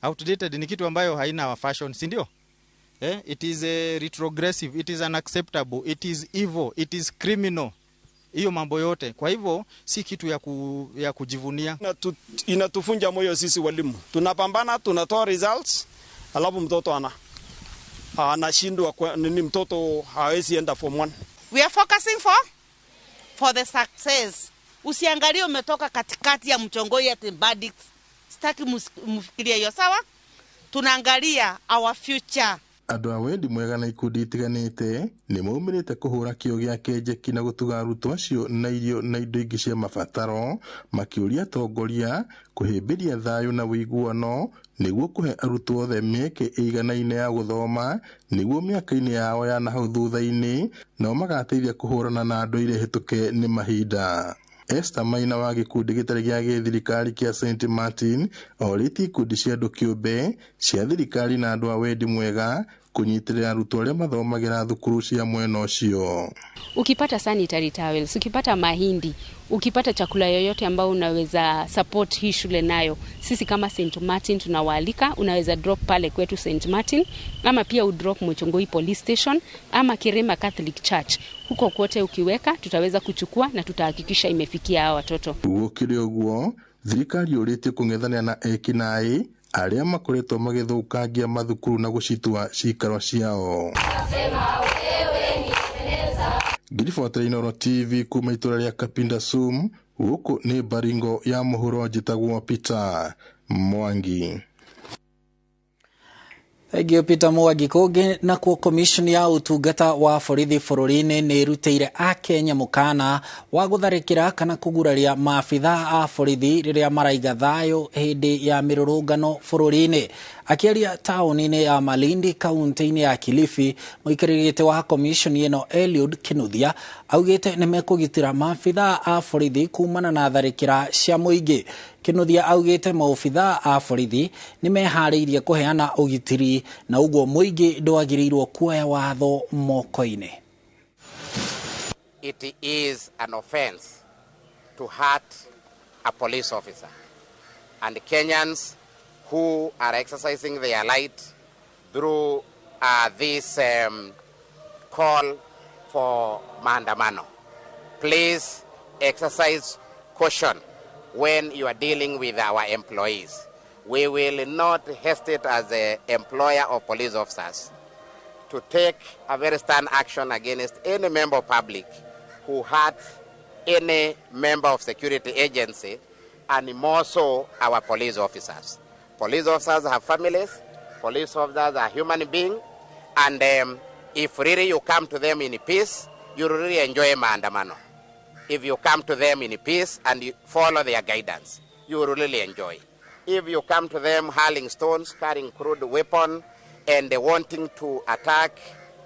Outdated ni kitu ambayo haina fashion, si ndio? It is a retrogressive, it is unacceptable, it is evil, it is criminal. Hiyo mambo yote. Kwa hivyo si kitu ya kujivunia. Inatufunja moyo sisi walimu. Tunapambana, tunatoa results, alafu mtoto anashindwa, nini, mtoto hawezi enda form 1. We are focusing for the success. Usiangalie umetoka katikati ya mchongoi ya bandits. Sitaki mfikirie hiyo, sawa? Tunaangalia our future. Andũ a wendi mwega na ikundi itiganĩte nĩ maumĩrĩte kũhũra kĩo gĩa kĩnjeki na gũtuga arutwo acio na irio na indo ingĩ cia mabataro, makĩũria atongoria kũhĩmbĩria thayũ na ũiguano nĩguo kũhe arutwo othe mĩeke ĩiganaine ya gũthoma nĩguo mĩaka-inĩ yao ya nahau thutha-inĩ nao magateithia kũhũrana na ndũire hĩtũke nĩ mahinda. Esther Maina wa gĩkundi gĩtarĩ gĩa gĩthirikari kĩa St Martin orĩtie ikundi cia andũ kĩũmbe cia thirikari na andũ a wendi mwega kũnyitĩrĩra arutwo arĩa mathomagĩra thukuru cia mwena ũcio. Ukipata sanitary towels, ukipata mahindi, ukipata chakula yoyote ambao unaweza support hii shule nayo, sisi kama St Martin tunawaalika. Unaweza drop pale kwetu St Martin, ama pia udrop Muchongoi Police Station ama Kirima Catholic Church. Huko kote ukiweka tutaweza kuchukua na tutahakikisha imefikia hawa watoto. Gũkĩrĩ ũguo, thirikari yũrĩtie kũng'ethanĩra na ekinaĩ arĩa makoretwo magĩthũkangia mathukuru na gũcitua cikaro ciao. Ngiribotera Inooro TV kuma itũra rĩa Kapindasum, gũkũ nĩ Baringo ya mũhuro, njĩtagwo Peter Mwangi. Thank you Peter Mwangi. Kũngĩ nakuo, commission ya ũtungata wa borithi bũrũri-inĩ nĩ ĩrutĩire akenya mũkana wa gũtharĩkĩra kana kũguraria maabithaa a borithi rĩrĩa maraiga thayũ hĩndĩ ya mĩrũrũngano bũrũri-inĩ. Akĩaria taũni-inĩ ya Malindi kaunti-inĩ ya Kilifi, mũikarĩri gĩtĩ wa commission ĩno Eliud Kinuthia augĩte nĩ mekũgitĩra maabithaa a borithi kumana na tharĩkĩra cia mũingĩ. Kinuthia augĩte maobithaa a borithi nĩ meharĩirie kũheana ũgitĩri na ũguo mũingĩ ndwagĩrĩirwo kuoya watho moko-inĩ. It is an offense to hurt a police officer, and Kenyans who are exercising their right through this call for maandamano, please exercise caution when you are dealing with our employees. We will not hesitate as the employer of police officers to take a very stern action against any member of public who hurts any member of security agency, and more so our police officers. Police officers have families, police officers are human beings, and if really you come to them in peace, you really enjoy maandamano. If you come to them in peace and you follow their guidance, you will really enjoy. If you come to them hurling stones, carrying crude weapon, and wanting to attack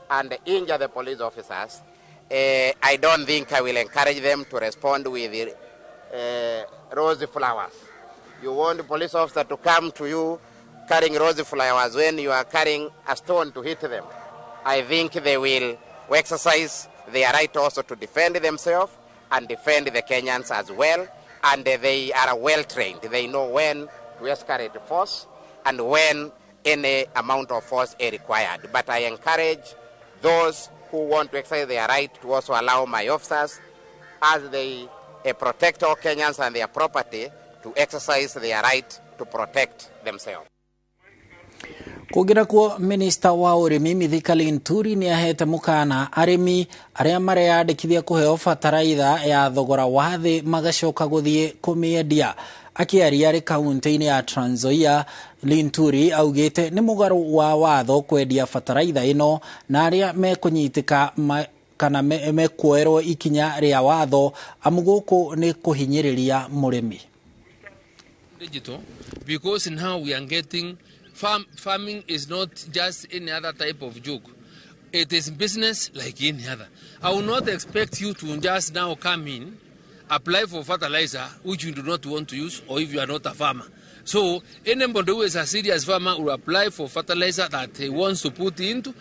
and injure the police officers, I don't think I will encourage them to respond with rosy flowers. You want the police officer to come to you carrying rosy flowers when you are carrying a stone to hit them. I think they will exercise their right also to defend themselves and defend the Kenyans as well. And they are well trained. They know when to escalate force and when any amount of force is required. But I encourage those who want to exercise their right to also allow my officers, as they protect all Kenyans and their property, to exercise their right to protect themselves. Kũngĩ nakuo, minista wa ũrĩmi Mithika Linturi nĩ ahete mũkana arĩmi arĩa mareyandĩkithia kũheo bataraitha ya thogora wa thĩ magacoka gũthiĩ kũmĩendia. Akĩaria arĩ kaunti-inĩ ya Trans Nzoia, Linturi augĩte nĩ mũgarũ wa watho kwendia bataraitha ĩno na arĩa mekũnyitĩka kana mekuoerwo ikinya rĩa watho amu gũkũ nĩ kũhinyĩrĩria mũrĩmi. Digital, because now we are getting Farming is not just any other type of joke. It is business like any other. I will not expect you to just now come in, apply for fertilizer, which you do not want to use, or if you are not a farmer. So anybody who is a serious farmer will apply for fertilizer that he wants to put into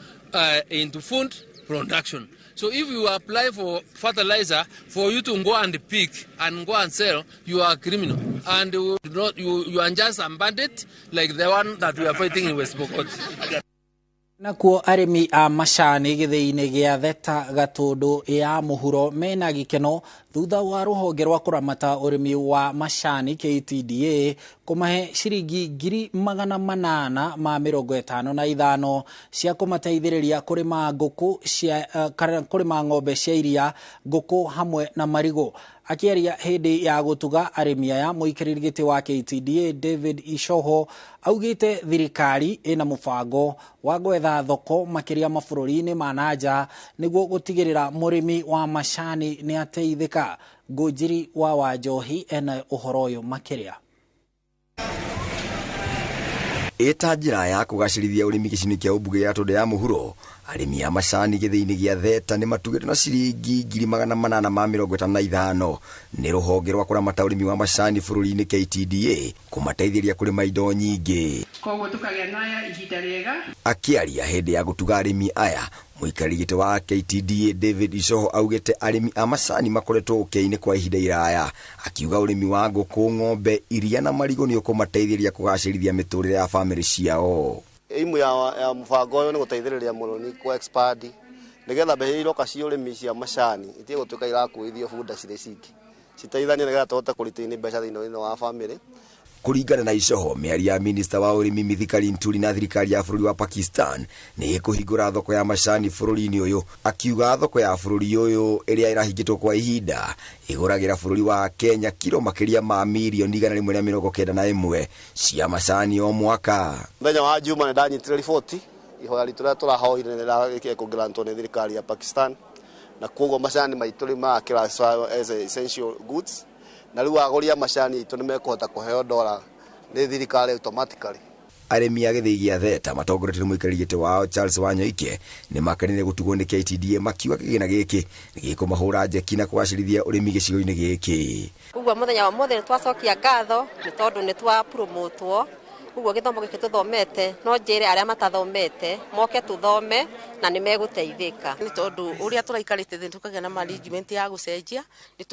food production. So if you apply for fertilizer for you to go and pick and go and sell, you are a criminal. And you are just a bandit like the one that we are fighting in West Pokot. Nakuo arĩmi a macani gĩthĩi-inĩ gĩa Theta Gatũndũ ya mũhuro mena gĩkeno thutha wa rũhonge rwa kũramata ũrĩmi wa macani KTDA kũmahe ciringi 855 cia kũmateithĩrĩria kũrĩma ngũkũ cia kũrĩma ng'ombe cia iria, ngũkũ hamwe na marigũ. Akĩaria hĩndĩ ya gũtuga arĩmi aya, mũikarĩri gĩtĩ wa KTDA David Icoho augĩte thirikari ĩna mũbango wa gwetha thoko makĩria mabũrũri-inĩ ma nanja nĩguo gũtigĩrĩra mũrĩmi wa macani nĩ ateithĩka. Ngũnjiri wa Wanjohi ena ũhoro ũyũ makĩria. Ĩta njĩra ya kũgacĩrithia ũrĩmi gĩcigo-inĩ kĩa ũmbunge gĩa Gatũndũ ya mũhuro, arĩmi a macani gĩthĩi-inĩ gĩa Theta nĩ matugĩtwo na ciringi 855 nĩ rũhonge rwa kũramata ũrĩmi wa macani bũrũri-inĩ KTDA kũmateithĩrĩria kũrĩma indo nyingĩ. Koguo tũkagĩa na ihinda rĩega. Akĩaria hĩndĩ ya gũtuga arĩmi aya, mũikarĩri gĩtĩ wa KTDA David Icoho augĩte arĩmi a macani makoretwo ũkĩa-inĩ kwa ihinda iraya, akiuga ũrĩmi wa ngũkũ, ng'ombe, iria na marigũ nĩ ũkũmateithĩrĩria kũgacĩrithia mĩtũrĩre ya bamĩrĩ ciao. Aimu ya mũbango ũyũ nĩ gũteithĩrĩria mũrĩmi kũ expand nĩgetha mbeca iria iroka cia ũrĩmi cia macani itige gũtuĩka irakuithio bunda cirĩ ciki, citeithanie nĩgetha tũhote kũretain mbeca thĩinĩ wa bamĩrĩ. Kũringana na Icoho, mĩario ya minista wa ũrĩmi Mithika Linturi na thirikari ya bũrũri wa Pakistan nĩ ĩkũhingũra thoko ya macani bũrũri-inĩ ũyũ, akiuga thoko ya bũrũri ũyũ ĩrĩa ĩrahingĩtwo kwa ihinda ĩgũragĩra bũrũri wa Kenya kiro makĩria ma mirioni 191 cia macani o mwaka. Mũthenya wa Juma nĩ ndanyitire riboti ihoya ritũ rĩrĩa tũrahoire nĩ rĩrarĩkire kũgrantwo nĩ thirikari ya Pakistan, na koguo macani maitũ rĩu magaclassify as essential goods, na rĩu agũri a macani aitũ nĩ mekũhota kũheo dola nĩ thirikari automatically. Arĩmi a gĩthĩi gĩa Theta matongoretio nĩ mũikarĩri gĩtĩ wao Charles Wanyoike nĩ makenire gũtugwo nĩ KTDA, makiuga kĩgĩna gĩkĩ nĩ gĩkũmahũra njeki na kũgacĩrithia ũrĩmi gĩcigo-inĩ gĩkĩ. Ũguo mũthenya wa mũthĩ nĩ twacokia ngatho nĩ tondũ nĩ twapromotwo, ũguo gĩthomo gĩkĩ tũthomete no njĩre arĩa matathomete moke tũthome na nĩ megũteithĩka. Nĩ tondũ ũrĩa tũraikarĩte thĩ tũkagĩa na management ya gũcenjia, nĩ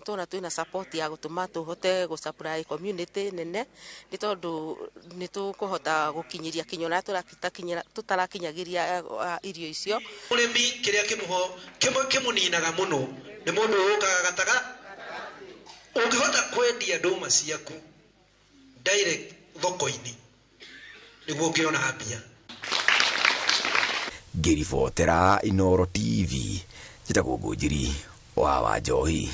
tuona twĩna support ya gũtũma tũhote gũ supply community nene, nĩ tondũ nĩ tũkũhota gũkinyĩria kinya ũrĩa tũtarakinyagĩria irio icio. Ũrĩmi kĩrĩa kĩmũninaga mũno nĩ mũndũ ũkaga gataga, ũngĩhota kwendia ndũma ciaku direct thoko-inĩ nĩguo ũngĩona mbia. Ngĩribotera Inooro TV, njĩtagwo Ngũnjiri wa Wanjohi.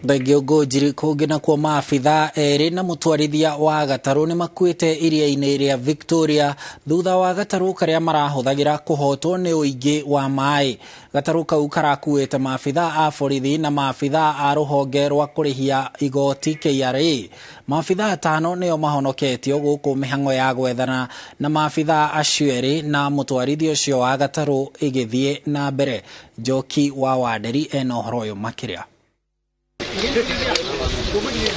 Thengio Ngũnjiri. Kũngĩ nakuo maabithaa erĩ na mũtwarithia wa gatarũ nĩ makuĩte iria-inĩ rĩa Victoria thutha wa gatarũ karĩa marahũthagĩra kũhotwo nĩ ũingĩ wa maĩ. Gatarũ kau karakuĩte maabithaa a borithi na maabithaa a rũhonge rwa kũrĩhia igoti KRA. Maabithaa atano nĩo mahonoketio gũkũ mĩhang'o ya gwethana na maabithaa acio erĩ na mũtwarithia ũcio wa gatarũ ĩgĩthiĩ na mbere. Njoki wa Wanderi ena ũhoro ũyũ makĩria.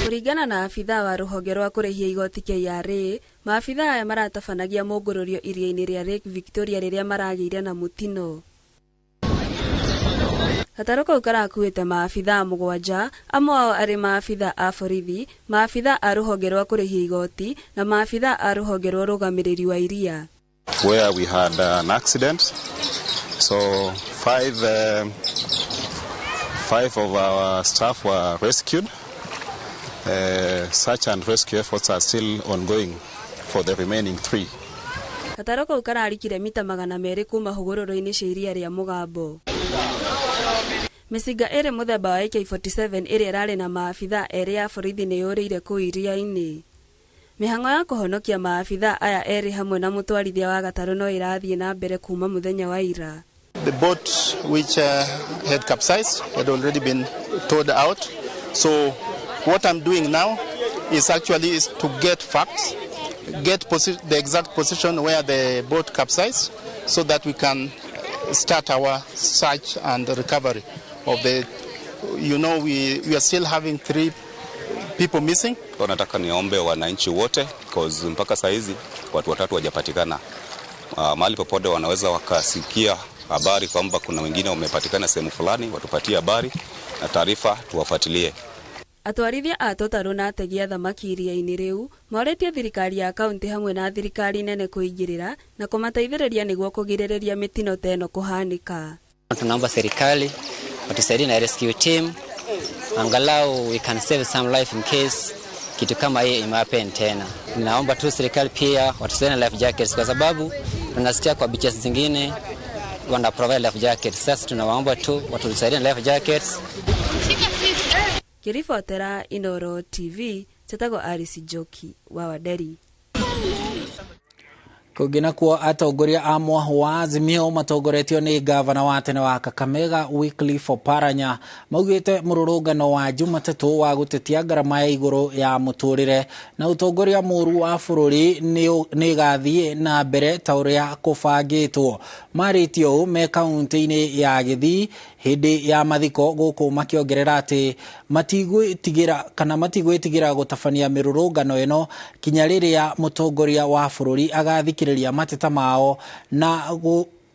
Kũringana na abithaa wa rũhonge rwa kũrĩhia igoti KRA, maabithaa aya maratabanagia mũngũrũrio iria-inĩ rĩa Lake Victoria rĩrĩa maragĩire na mũtino. Gatarũ kau karakuĩte maabithaa 7, amwe ao arĩ maabithaa a borithi, maabithaa a rũhonge rwa kũrĩhia igoti na maabithaa a rũhonge rwa ũrũgamĩrĩri wa iria. Where we had an accident, so five of our staff were rescued. Search and rescue efforts are still ongoing for the remaining 3. Gatarũ kau kararikire mita 200 kuma hũgũrũrũ-inĩ cia iria rĩa Mũgambo. Mĩcinga ĩrĩ mũthemba wa AK-47 ĩrĩa ĩrarĩ na maabithaa erĩ a borithi nĩ yũrĩire kũu iria-inĩ. Mĩhang'o ya kũhonokia maabithaa aya erĩ hamwe na mũtwarithia wa gatarũ no ĩrathiĩ na mbere kuma mũthenya wa ira. The boat which had capsized had already been towed out. So what I'm doing now is actually to get facts get the exact position where the boat capsized so that we can start our search and recovery of the, you know, we are still having 3 people missing. Nataka niombe wananchi wote because mpaka saa hizi watu watatu hawajapatikana. Mahali popote wanaweza wakasikia habari kwamba kuna wengine wamepatikana sehemu fulani, watupatie habari na taarifa tuwafuatilie. Atwarithia a tũtarũ na ategi a thamaki iria-inĩ rĩu morĩtie thirikari ya kaunti hamwe na thirikari nene kũingĩrĩra na kũmateithĩrĩria nĩguo kũgirĩrĩria mĩtino ta ĩno kũhanĩka. Tunaomba serikali watusaidie na rescue team, angalau we can save some life in case kitu kama hii imehappen tena. Ninaomba tu serikali pia watusaidie na life jackets, kwa sababu tunasikia kwa beaches zingine wana provide life jackets. Sasa tunawaomba tu watusaidie na life jackets. Kiribotera Inooro TV, chetagwo Alice Njoki wa Wanderi. Kũngĩ nakuo atongoria a mwahũ wa Azimio matongoretio nĩ gavana wa tene wa Kakamega Wycliffe Oparanya maugĩte mũrũrũngano wa Jumatatũ wa gũtetia ngarama ya igũrũ ya mũtũrĩre na ũtongoria mũũru wa bũrũri nĩ ĩgathiĩ na mbere ta ũrĩa kũbangĩtwo. Marĩtie ũũ me kaunti-inĩ ya Gĩthii hĩndĩ ya mathiko gũkũ makĩongerera atĩ matigwĩtigĩra kana matigwĩtigĩra gũtabania mĩrũrũngano ĩno kinya rĩrĩa mũtongoria wa bũrũri agathikĩrĩria mateta mao na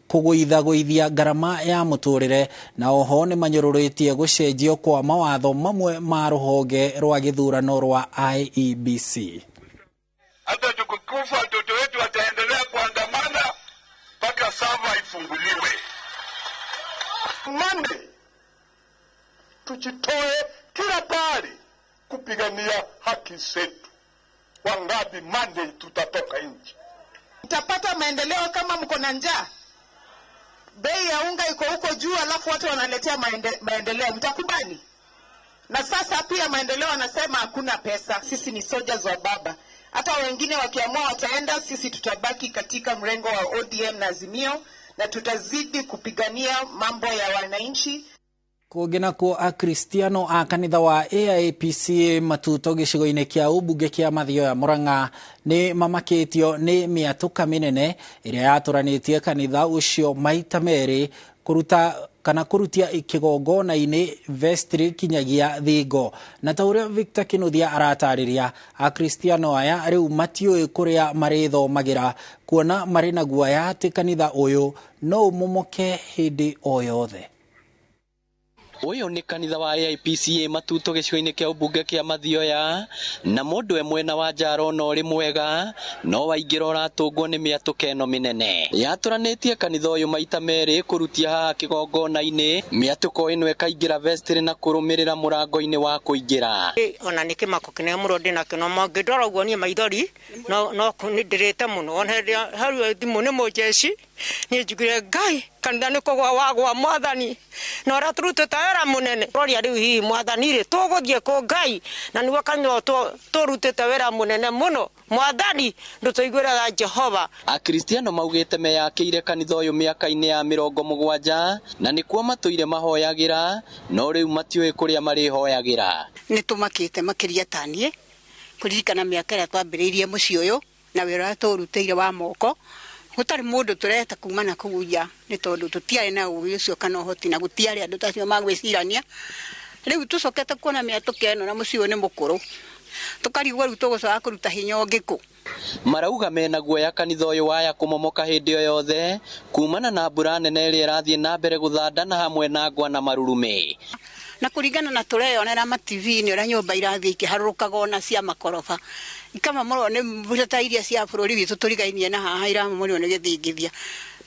kũgũithagũithia ngarama ya mũtũrĩre. Na oho nĩ manyũrũrĩtie gũcenjio kwa mawatho mamwe ma rũhonge rwa gĩthurano rwa IEBC. Hata tukikufa watoto wetu wataendelea kuandamana mpaka sava ifunguliwe. Monday tujitoe kila pahali kupigania haki zetu. Wangapi Monday tutatoka nje? Mtapata maendeleo kama mko na njaa? Bei ya unga iko huko juu, alafu watu wanaletea maendeleo. Mtakubali? Na sasa pia maendeleo wanasema hakuna pesa. Sisi ni soldiers wa baba. Hata wengine wakiamua wataenda, sisi tutabaki katika mrengo wa ODM na Azimio na tutazidi kupigania mambo ya wananchi. Kũngĩ nakuo Akristiano a kanitha wa AIPC Matuto gĩcigo-inĩ kĩa ũmbunge kĩa Mathioya Murang'a nĩ mamakĩtio nĩ mĩatũka mĩnene ĩrĩa yatũranĩtie kanitha ũcio maita merĩ kũruta kana kũrutia kĩgongona-inĩ vestry kinyagia thingo. Na ta ũrĩa Victor Kinuthia aratarĩria, Akristiano aya rĩu matiũĩ kũrĩa marĩthomagĩra kuona marĩ na guoya atĩ kanitha ũyũ no ũmomoke hĩndĩ o yothe. Ũyũ nĩ kanitha wa AIPCA Matuto gĩcigo-inĩ kĩa ũmbunge kĩa Mathioya, na mũndũ e mwena wa njaro no ũrĩ mwega no waingĩra ũratũngwo nĩ mĩatũka ĩno mĩnene. Yatũranĩtie kanitha ũyũ maita merĩ kũrutia haha kĩgongona-inĩ, mĩatũko ĩno ĩkaingĩra vestry na kũrũmĩrĩra mũrango-inĩ wa kũingĩra. Ona nĩ kĩmako kĩnene mũno ndĩnakĩo, no mangĩndora ũguo niĩ maithori no nĩ ndĩrĩte mũno. Ona hĩndĩ hau thimũ nĩ mũjeci, niĩ njugire Ngai kanitha nĩ kũgwa wagwa mwathani na ũrĩa tũrutĩte wĩra mũnene. Roria rĩu hihi mwathani rĩ tũgũthiĩ kũ Ngai, na nĩguo kanitha tũrutĩte wĩra mũnene mũno mwathani ndũtũiguĩre Jehova. Akristiano maugĩte meyakĩire kanitha ũyũ mĩaka-inĩ ya 70 na nĩkuo matũire mahoyagĩra, no rĩu matiũĩ kũrĩa marĩhoyagĩra. Nĩ tũmakĩte makĩria ta niĩ kũririkana mĩaka ĩrĩa twambĩrĩirie mũciĩ ũyũ na wĩra ũrĩa tũrutĩire wa moko. Gũtarĩ mũndũ tũreta kuma na kũu nja nĩ tondũ tũtiarĩ na ũgĩ ũcio kana ũhoti na gũtiarĩ andũ tacio magwĩcirania. Rĩu tũcokete kuona mĩatũka ĩno na mũciĩ ũyũ nĩ mũkũrũ, tũkarigwo rĩu tũgũcoka kũruta hinya ũngĩ kũ. Marauga mena guoya kanitha ũyũ waya kũmomoka hĩndĩ o yothe kumana na mbura nene ĩrĩa ĩrathiĩ na mbere gũthanda na hamwe na ngwa na marurumĩ. Na kũringana na tũreyonera ma TV-inĩ ũrĩa nyũmba irathiĩ ikĩharũrũkaga ona cia makoroba ikamomorwo nĩ mbura ta iria cia bũrũri witũ tũrigainie na haha iramomorwo nĩ gĩthingithia.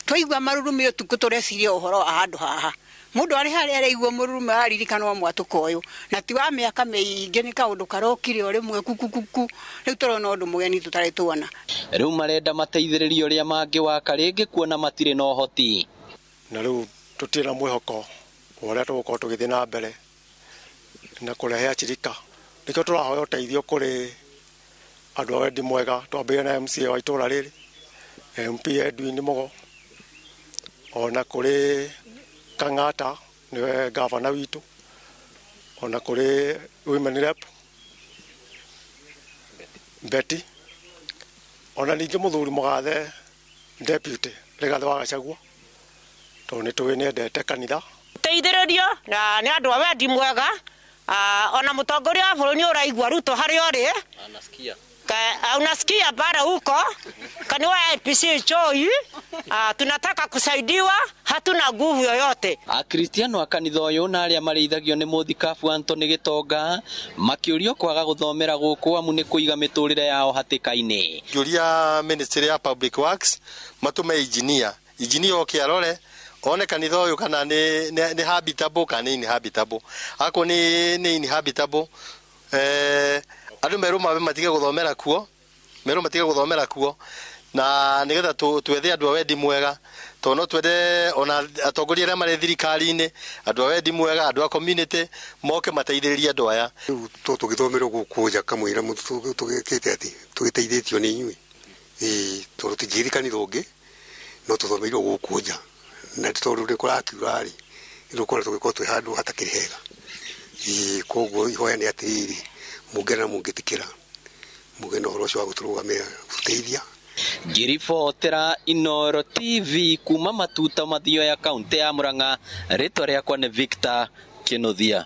Twaigua marurumĩ ũtukũ tũreciria ũhoro wa handũ haha. Mũndũ arĩ harĩa araigua mũrurumĩ aririkanwo mwatũka ũyũ na ti wa mĩaka mĩingĩ, nĩ kaũndũ karokire o rĩmwe kukukuku. Rĩu tũrona ũndũ mũgeni tũtarĩ tuona. Rĩu marenda mateithĩrĩrio ũrĩa mangĩwaka rĩngĩ kuona matirĩ na ũhoti. Na rĩu tũtirĩ na mwĩhoko wa ũrĩa tũgũkorwo tũgĩthiĩ na mbere na kũrehe acirika. Nĩkĩo tũrahoya ũteithio kũrĩ andũ a wendi mwega, twambĩrĩrie na MCA wa itũũra rĩrĩ, MP Edwin Mugo, ona kũrĩ Kang'ata nĩwe gavana witũ, ona kũrĩ women rep Betty, Ona ningĩ mũthuri mũgathe deputy Rigathĩ wa Gachagua tondũ nĩ tũĩ nĩendete kanitha. Teithĩrĩrio na nĩ andũ a wendi mwega, ona mũtongoria wa bũrũri nĩ ũraigua Ruto harĩa ũrĩ. Anasikia. Unasikia bara huko kanitha wa AIPCA Choi, tunataka kusaidiwa, hatuna nguvu yoyote. Akristiano a kanitha ũyũ na arĩa marĩithagio nĩ mũthikabu Anthony Gĩtonga makĩũrio kwaga gũthomera gũkũ amu nĩ kũiga mĩtũrĩre yao hatĩka-inĩ. Ngĩũria Ministry ya Public Works matũme engineer, engineer oke arore one kanitha ũyũ kana nĩ habitable kana nĩ inhabitable. Akorwo nĩ inhabitable, andũ merwo mabe matige gũthomera kuo, merwo matige gũthomera kuo, na nĩgetha twethe andũ a wendi mwega, tondũ no twende ona atongoria arĩa marĩ thirikari-inĩ, andũ a wendi mwega, andũ a community moke mateithĩrĩrie andũ aya. Rĩu to tũgĩthomerwo gũkũ nja kamũira tũgĩkĩte atĩ tũgĩteithĩtio nĩ inyuĩ, tondũ tũtingĩthiĩ kanitha ũngĩ no tũthomeirwo gũkũ nja, na tondũ nĩ kũrakiura rĩ, nĩ tũkũra tũgĩkorwo twĩ handũ hatakĩrĩ hega. Koguo ihoya nĩ atĩrĩrĩ, mũngĩenda na mũngĩtĩkĩra mũgĩe na ũhoro ũcio wa gũtũrũgamĩrĩra gũtũteithia. Ngĩribotera Inooro TV kuma Matuta Mathioya kaunti ya Murang'a, rĩtwa rĩakwa nĩ Victor Kĩnuthia.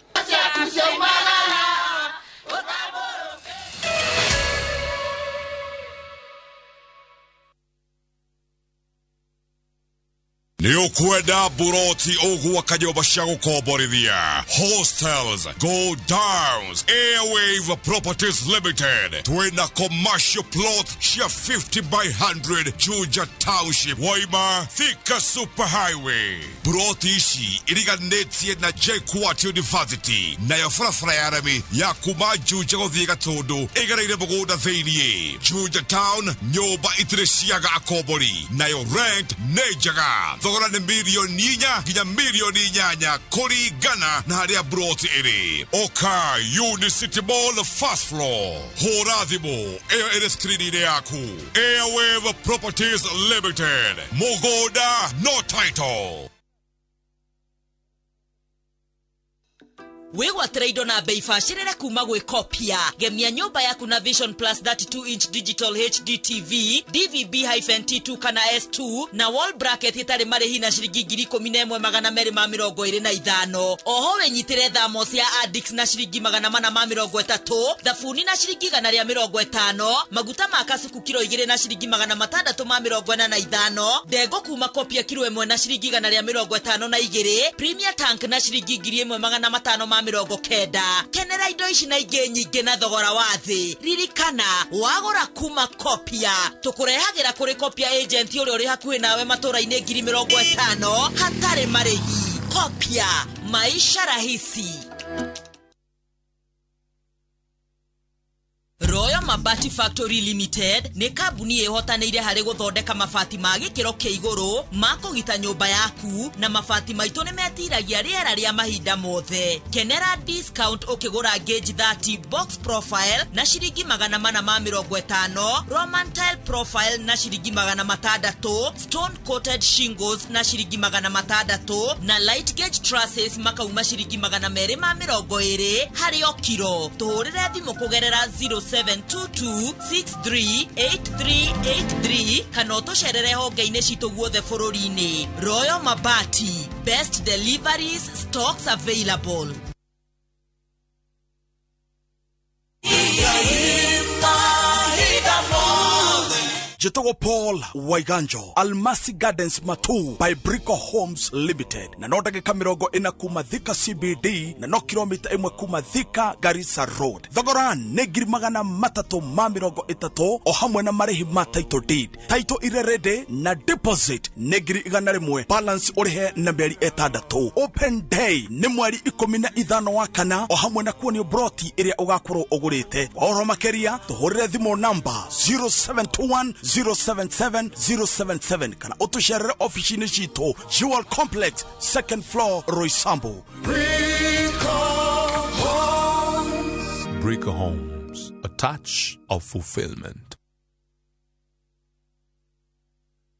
Nĩ ũkwenda buroti ũgwaka nyũmba cia gũkomborithia, hostels, go downs, Airwave Properties Limited twĩna commercial plot cia 50 by 100 Juja Township, Waima, Thika Super Highway. Buroti ici iriganĩtie na JKUAT University, nayo barabara ya rami ya kuma Juja gũthiĩ Gatũndũ ĩgereire mũgũnda thĩiniĩ. Juja Town nyũmba itirĩ ciaga akombori, nayo rent nĩ njega. Thogora nĩ 4 nginya 8 million kũringana na harĩa broti ĩrĩ. Oka Unicity Mall first floor. Hũra thimũ ĩyo ĩrĩ screen-inĩ yaku. Airwave Properties Limited. Mũgũnda no title. Wĩgwatĩre indo na bei bacĩrĩre kuma gwĩ Kopia. Gemia nyũmba yaku na Vision Plus 32 inch digital HD TV, DVB-T2 kana S2 na wall bracket ĩtarĩ marĩhi na ciringi 11,225. Oho wĩnyitĩre thamos ya Addicts na ciringi 430, thabuni na ciringi 150, maguta ma kasuku kiro 2 na ciringi 645, ndengũ kuma Kopia kiro 1 na ciringi 152, Premier Tank na ciringi 1,590. Kenera indo ici na ingĩ nyingĩ na thogora wa thĩ. Ririkana wagũra kuma Kopia tũkũrehagĩra kũrĩ Kopia agent ũrĩa ũrĩ hakuhĩ nawe matũra-inĩ 50,000 hatarĩ marĩhi. Kopia, maisha rahisi. Royal Mabati Factory Limited nĩ kambuni ĩhotanĩire harĩ gũthondeka mabati ma gĩkĩro kĩa igũrũ ma kũgita nyũmba yaku, na mabati maitũ nĩ metiragia rĩera rĩa mahinda mothe. Kenera discount ũkĩgũra gauge 30 box profile na ciringi 450, Roman tile profile na ciringi 600, stone coated shingles na ciringi 600, na light gauge trusses makauma ciringi 220 harĩ o kiro. Tũhũrĩre thimũ kũgerera 0722638383 kana ũtũcerere honge-inĩ citũ guothe bũrũri-inĩ. Royal Mabati, best deliveries, stocks available. Jitagwo Paul Waiganjo, Almasi Gardens Matu by Brico Homes Limited, na no ndagĩka 40 kuma Thika CBD na no kilomita 1 kuma Thika Garissa Road. Thogora nĩ 330,000 o hamwe na marĩhi ma title deed, title ire ready na deposit nĩ 100,000, balance ũrĩhe na mĩeri 6. Open day nĩ mweri 15 wa kana o hamwe na kuonio broti ĩrĩa ũgakorwo ũgũrĩte. Kwa ũhoro makĩria tũhũrĩre thimũ namba 0721 077 077 kana ũtũcerere ofici-inĩ citũ Jewel Complex 2nd floor, Roysambu. Brico Homes, a touch of fulfillment.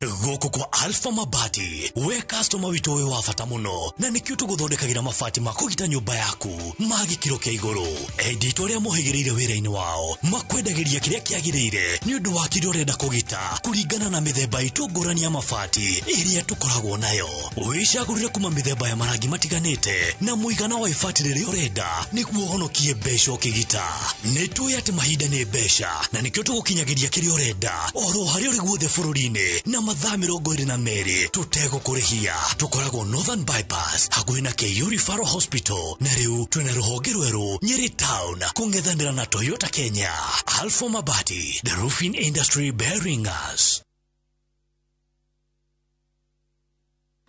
Gũkũ kwa Alpha Mabati, we customer witũ wĩ wa bata mũno, na nĩkĩo tũgũthondekagĩra mabati ma kũgita nyũmba yaku ma gĩkĩro kĩa igũrũ. Endia aitũ arĩa mohĩgĩrĩire wĩra-inĩ wao makwendagĩria kĩrĩa kĩagĩrĩire nĩ ũndũ wa kĩrĩa ũrenda kũgita kũringana na mĩthemba itũ ngũrani ya mabati ĩrĩa tũkoragwo nayo. Wĩcagũrĩre kuma mĩthemba ya marangi matiganĩte na mũigana wa ibati rĩrĩa ũrenda nĩguo ũhonokie mbeca ũkĩgita. Nĩ tũĩ atĩ mahinda nĩ mbeca na nĩkĩo tũgũkinyagĩria kĩrĩa ũrenda oro harĩa ũrĩ guothe bũrũri-inĩ na mathaa 22 tũtegũkũrĩhia. Tũkoragwo Northern Bypass hakuhĩ na KU Referral Hospital, na rĩu twĩna rũhonge rwerũ Nyeri Town kũng'ethanĩra na Toyota Kenya. Alpha Mabati, the roofing industry bearing us.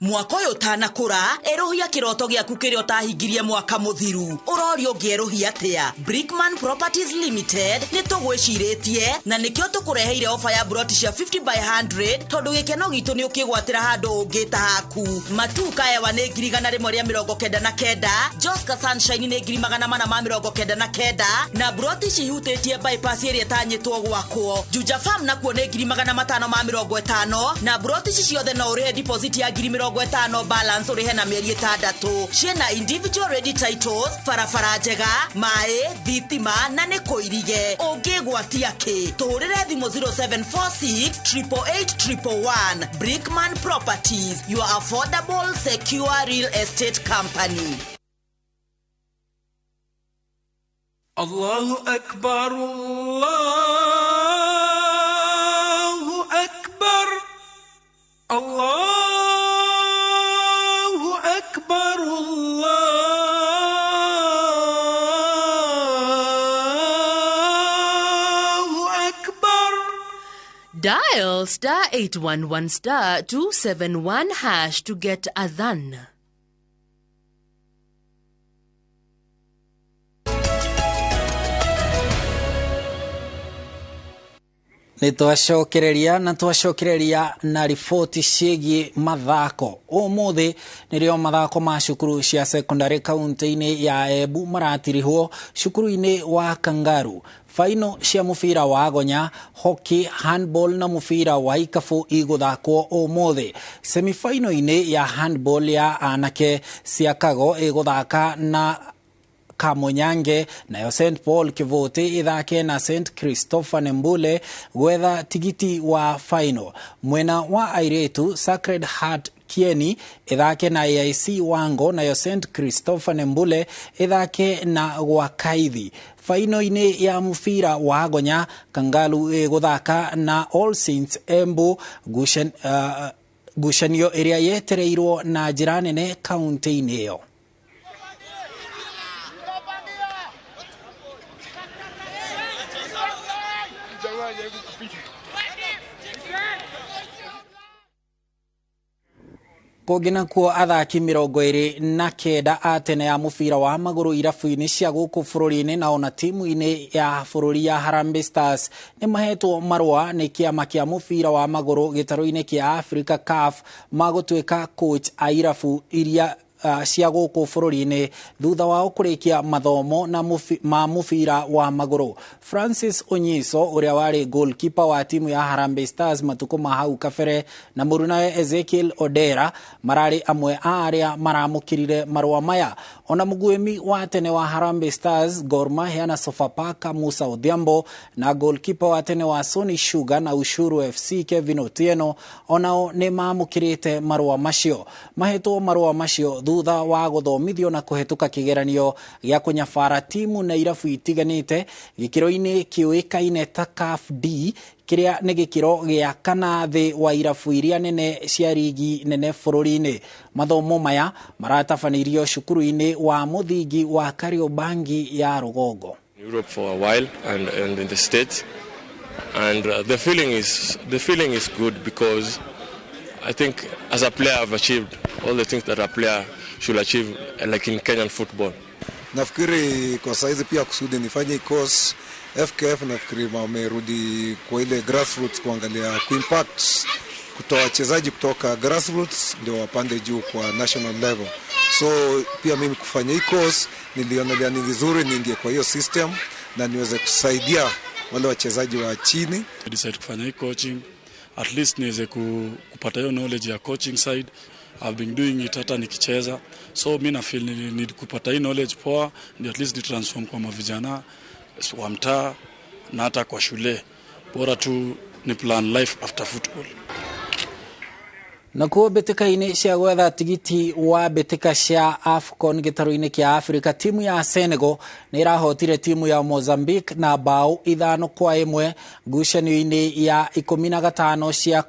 Mwaka ũyũ ũtanakũra, erũhia kĩroto gĩaku kĩrĩa ũtahingirie mwaka mũthiru. Ũrorio ũngĩerũhia atĩa? Brickman Properties Limited nĩ tũgwĩcirĩtie na nĩkĩo tũkũreheire ofa ya broti cia 50 by 100 tondũ gĩkeno gitũ nĩ ũkĩgwatĩra handũ ũngĩta haku. Matuka Ewa nĩ 199, Joska Sunshine nĩ 499 na broti ici ihutĩtie bypass ĩrĩa ĩtanyĩtwo gwakwo. Juja Farm nakuo nĩ 550 na broti ici ciothe no ũrĩhe deposit ya 50 balance ũrĩhe na mĩeri 6. Ciĩna individual ready titles, barabara njega, maĩ, thitima na nĩ kũirige. Ũngĩgwatia kĩ? Tũhũrĩre thimũ 0746 888 111. Brickman Properties, your affordable, secure real estate company. Allahu Akbar, Allahu Akbar, Allahu Akbar, Allahu Akbar. Dial star 811 star 271 hash to get adhan. Nĩ twacokereria na twacokereria na riboti ciĩgiĩ mathako. Ũmũthĩ nĩrĩo mathako ma cukuru cia secondary kaunti-inĩ ya Embu maratirihwo cukuru-inĩ wa Kangaru. Faino cia mũbira wa gonya, hockey, handball na mũbira wa ikabu igũthakwo ũmũthĩ. Semifaino-inĩ ya handball ya anake cia Kago ĩgũthaka na Kamunyange, nayo St Paul Kivoti ithake na St Christopher Nembule gwetha tigiti wa final. Mwena wa airĩtu Sacred Heart Kieni ithake na AIC Wango, nayo St Christopher Nembule ithake na Gwakaithi. Faino-inĩ ya mũbira wa gonya, Kangalu ĩgũthaka na All Saints Embu, ngucanio ĩrĩa yetereirwo na njĩra nene kaunti-inĩ ĩyo. Kũngĩ nakuo athaki 29 a tene ya mũbira wa magũrũ irabu-inĩ cia gũkũ bũrũri-inĩ na ona timu-inĩ ya bũrũri ya Harambee Stars nĩ mahetwo marũa nĩ kĩama kĩa mũbira wa magũrũ gĩtarũ-inĩ kĩa Africa CAF magũtuĩka coach a irabu iria cia gũkũ bũrũri-inĩ thutha wao kũrĩkia mathomo na ma mũbira wa magũrũ. Francis Onyiso ũrĩa warĩ goalkeeper wa timu ya Harambee Stars matukũ ma hau kabere na mũrunawe Ezekiel Odera mararĩ amwe a arĩa maramũkĩrire marũa maya. Ona mũguĩmi wa tene wa Harambee Stars, Gor Mahia na Sofapaka Musa Odhiambo na goalkeeper wa tene wa Sony Sugar na Ushuru FC Kevin Otieno onao nĩ mamũkĩrĩte marũa macio. Mahetwo marũa macio thutha wa gũthomithio na kũhetũka kĩgeranio gĩa kũnyabara timu na irabu itiganĩte gĩkĩro-inĩ kĩũĩkaine ta CAF D kĩrĩa nĩ gĩkĩro gĩa kana thĩ wa irabu iria nene cia rigi nene bũrũri-inĩ. Mathomo maya maratabanĩirio cukuru-inĩ wa mũthingi wa Kariobangi ya Rũgongo. Europe for a while and in the States, and the feeling is good because I think as a player I've achieved all the things that a player should achieve, like in Kenyan football. Nafikiri kwa saizi pia kusudi nifanye course FKF, nafikiri wamerudi kwa ile grassroots kuangalia kuimpact kutoa wachezaji kutoka grassroots ndio wapande juu kwa national level. So pia mimi kufanya hii course nilionelea ni vizuri niingie kwa hiyo system na niweze kusaidia wale wachezaji wa chini. I decide kufanya hii coaching At least niweze kupata hiyo knowledge ya coaching side. I've been doing it hata nikicheza, so mi na feel ni kupata hii knowledge poa, ndio at least ni transform kwa mavijana wa mtaa na hata kwa shule, bora tu ni plan life after football. Nakuo mbĩtĩka-inĩ cia gwetha tigiti wa mbĩtĩka cia AFCON gĩtarũ-inĩ kĩa Afrika, timu ya Senegal nĩ ĩrahotire timu ya Mozambique na mbaũ 5-1 ngucanio-inĩ ya 15 cia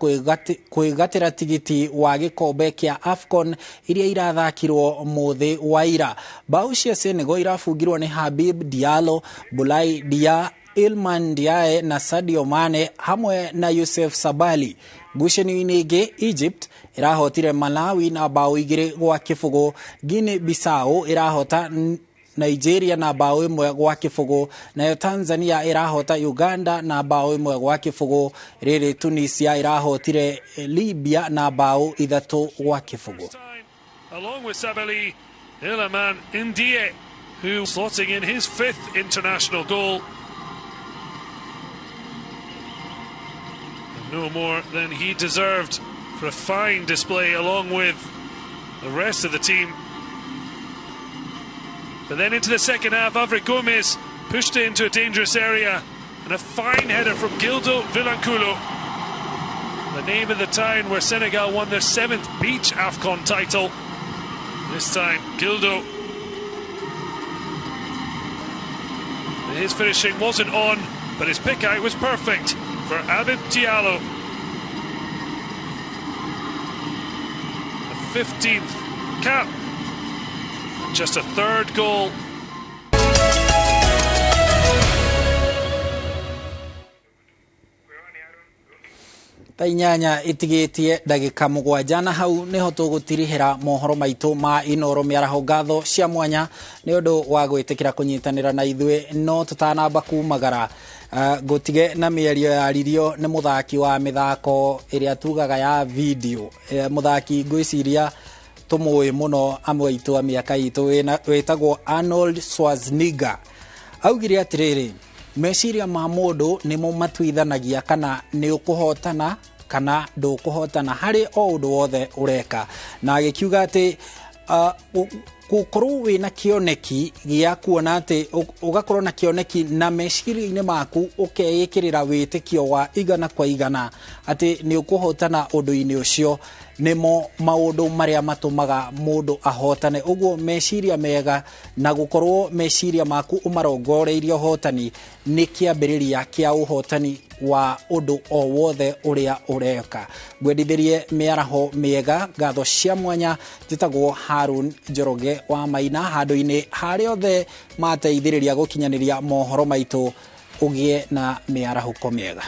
kwĩgatĩra tigiti wa gĩkombe kĩa AFCON iria irathakirwo mũthĩ wa ira. Mbaũ cia Senegal irabungirwo nĩ Habib Diallo, Boulaye Dia, Ilman Ndiaye na Sadio Mane hamwe na Youssef Sabali. Ngucanio-inĩ ĩngĩ, Egypt ĩrahotire Malawi na mbaũ 2-0. Guinea Bissau ĩrahota Nigeria na mbaũ 1-0, nayo Tanzania ĩrahota Uganda na mbaũ 1-0. Rĩrĩ Tunisia ĩrahotire Libya na mbaũ 3-0. Along with Sabali, Ilman Ndiaye, who slotting in his 5th international goal. No more than he deserved for a fine display along with the rest of the team. But then into the second half, Avery Gomez pushed it into a dangerous area, and a fine header from Gildo Vilanculo. The name of the town where Senegal won their 7th beach AFCON title. This time, Gildo. His finishing wasn't on, but his pick out was perfect for Habib Diallo. The 15th cap, just a 3rd goal. Thaa 8 itigitie ndagika 7 na hau niho tũgũtirihĩra mohoro maitũ ma Inoro mĩaraho. Ngatho cia mwanya nĩ ũndũ wa gwĩtĩkĩra kũnyitanĩra na ithuĩ, no tũtanamba kumagara ngũtige na mĩario yaririo nĩ mũthaki wa mĩthako ĩrĩa tugaga ya video, mũthaki ngwĩciria tũmũĩ mũno amwe aitũ a mĩaka itũ, wĩtagwo Arnold Schwarzenegger. Augire atĩrĩrĩ, meciria ma mũndũ nĩmo matuithanagia kana nĩ ũkũhotana kana ndũkũhotana harĩ o ũndũ wothe ũreka, na agĩkiuga atĩ gũkorwo wĩna kĩoneki gĩa kuona atĩ ũgakorwo na kĩoneki na meciria-inĩ maku ũkeĩkĩrĩra wĩtĩkio wa 100% atĩ nĩ ũkũhotana ũndũ-inĩ ũcio, nĩmo maũndũ marĩa matũmaga mũndũ ahotane. Ũguo meciria mega na gũkorwo meciria maku ũmarongoreirie ũhotani nĩ kĩambĩrĩria kĩa ũhotani wa ũndũ o wothe ũrĩa ũreka. Ngwendithĩrie mĩaraho mĩega, ngatho cia mwanya. Njĩtagwo Harun Njoroge wa Maina, handũ-inĩ harĩa othe mateithĩrĩria gũkinyanĩria mohoro maitũ, ũgĩe na mĩarahũko mĩega.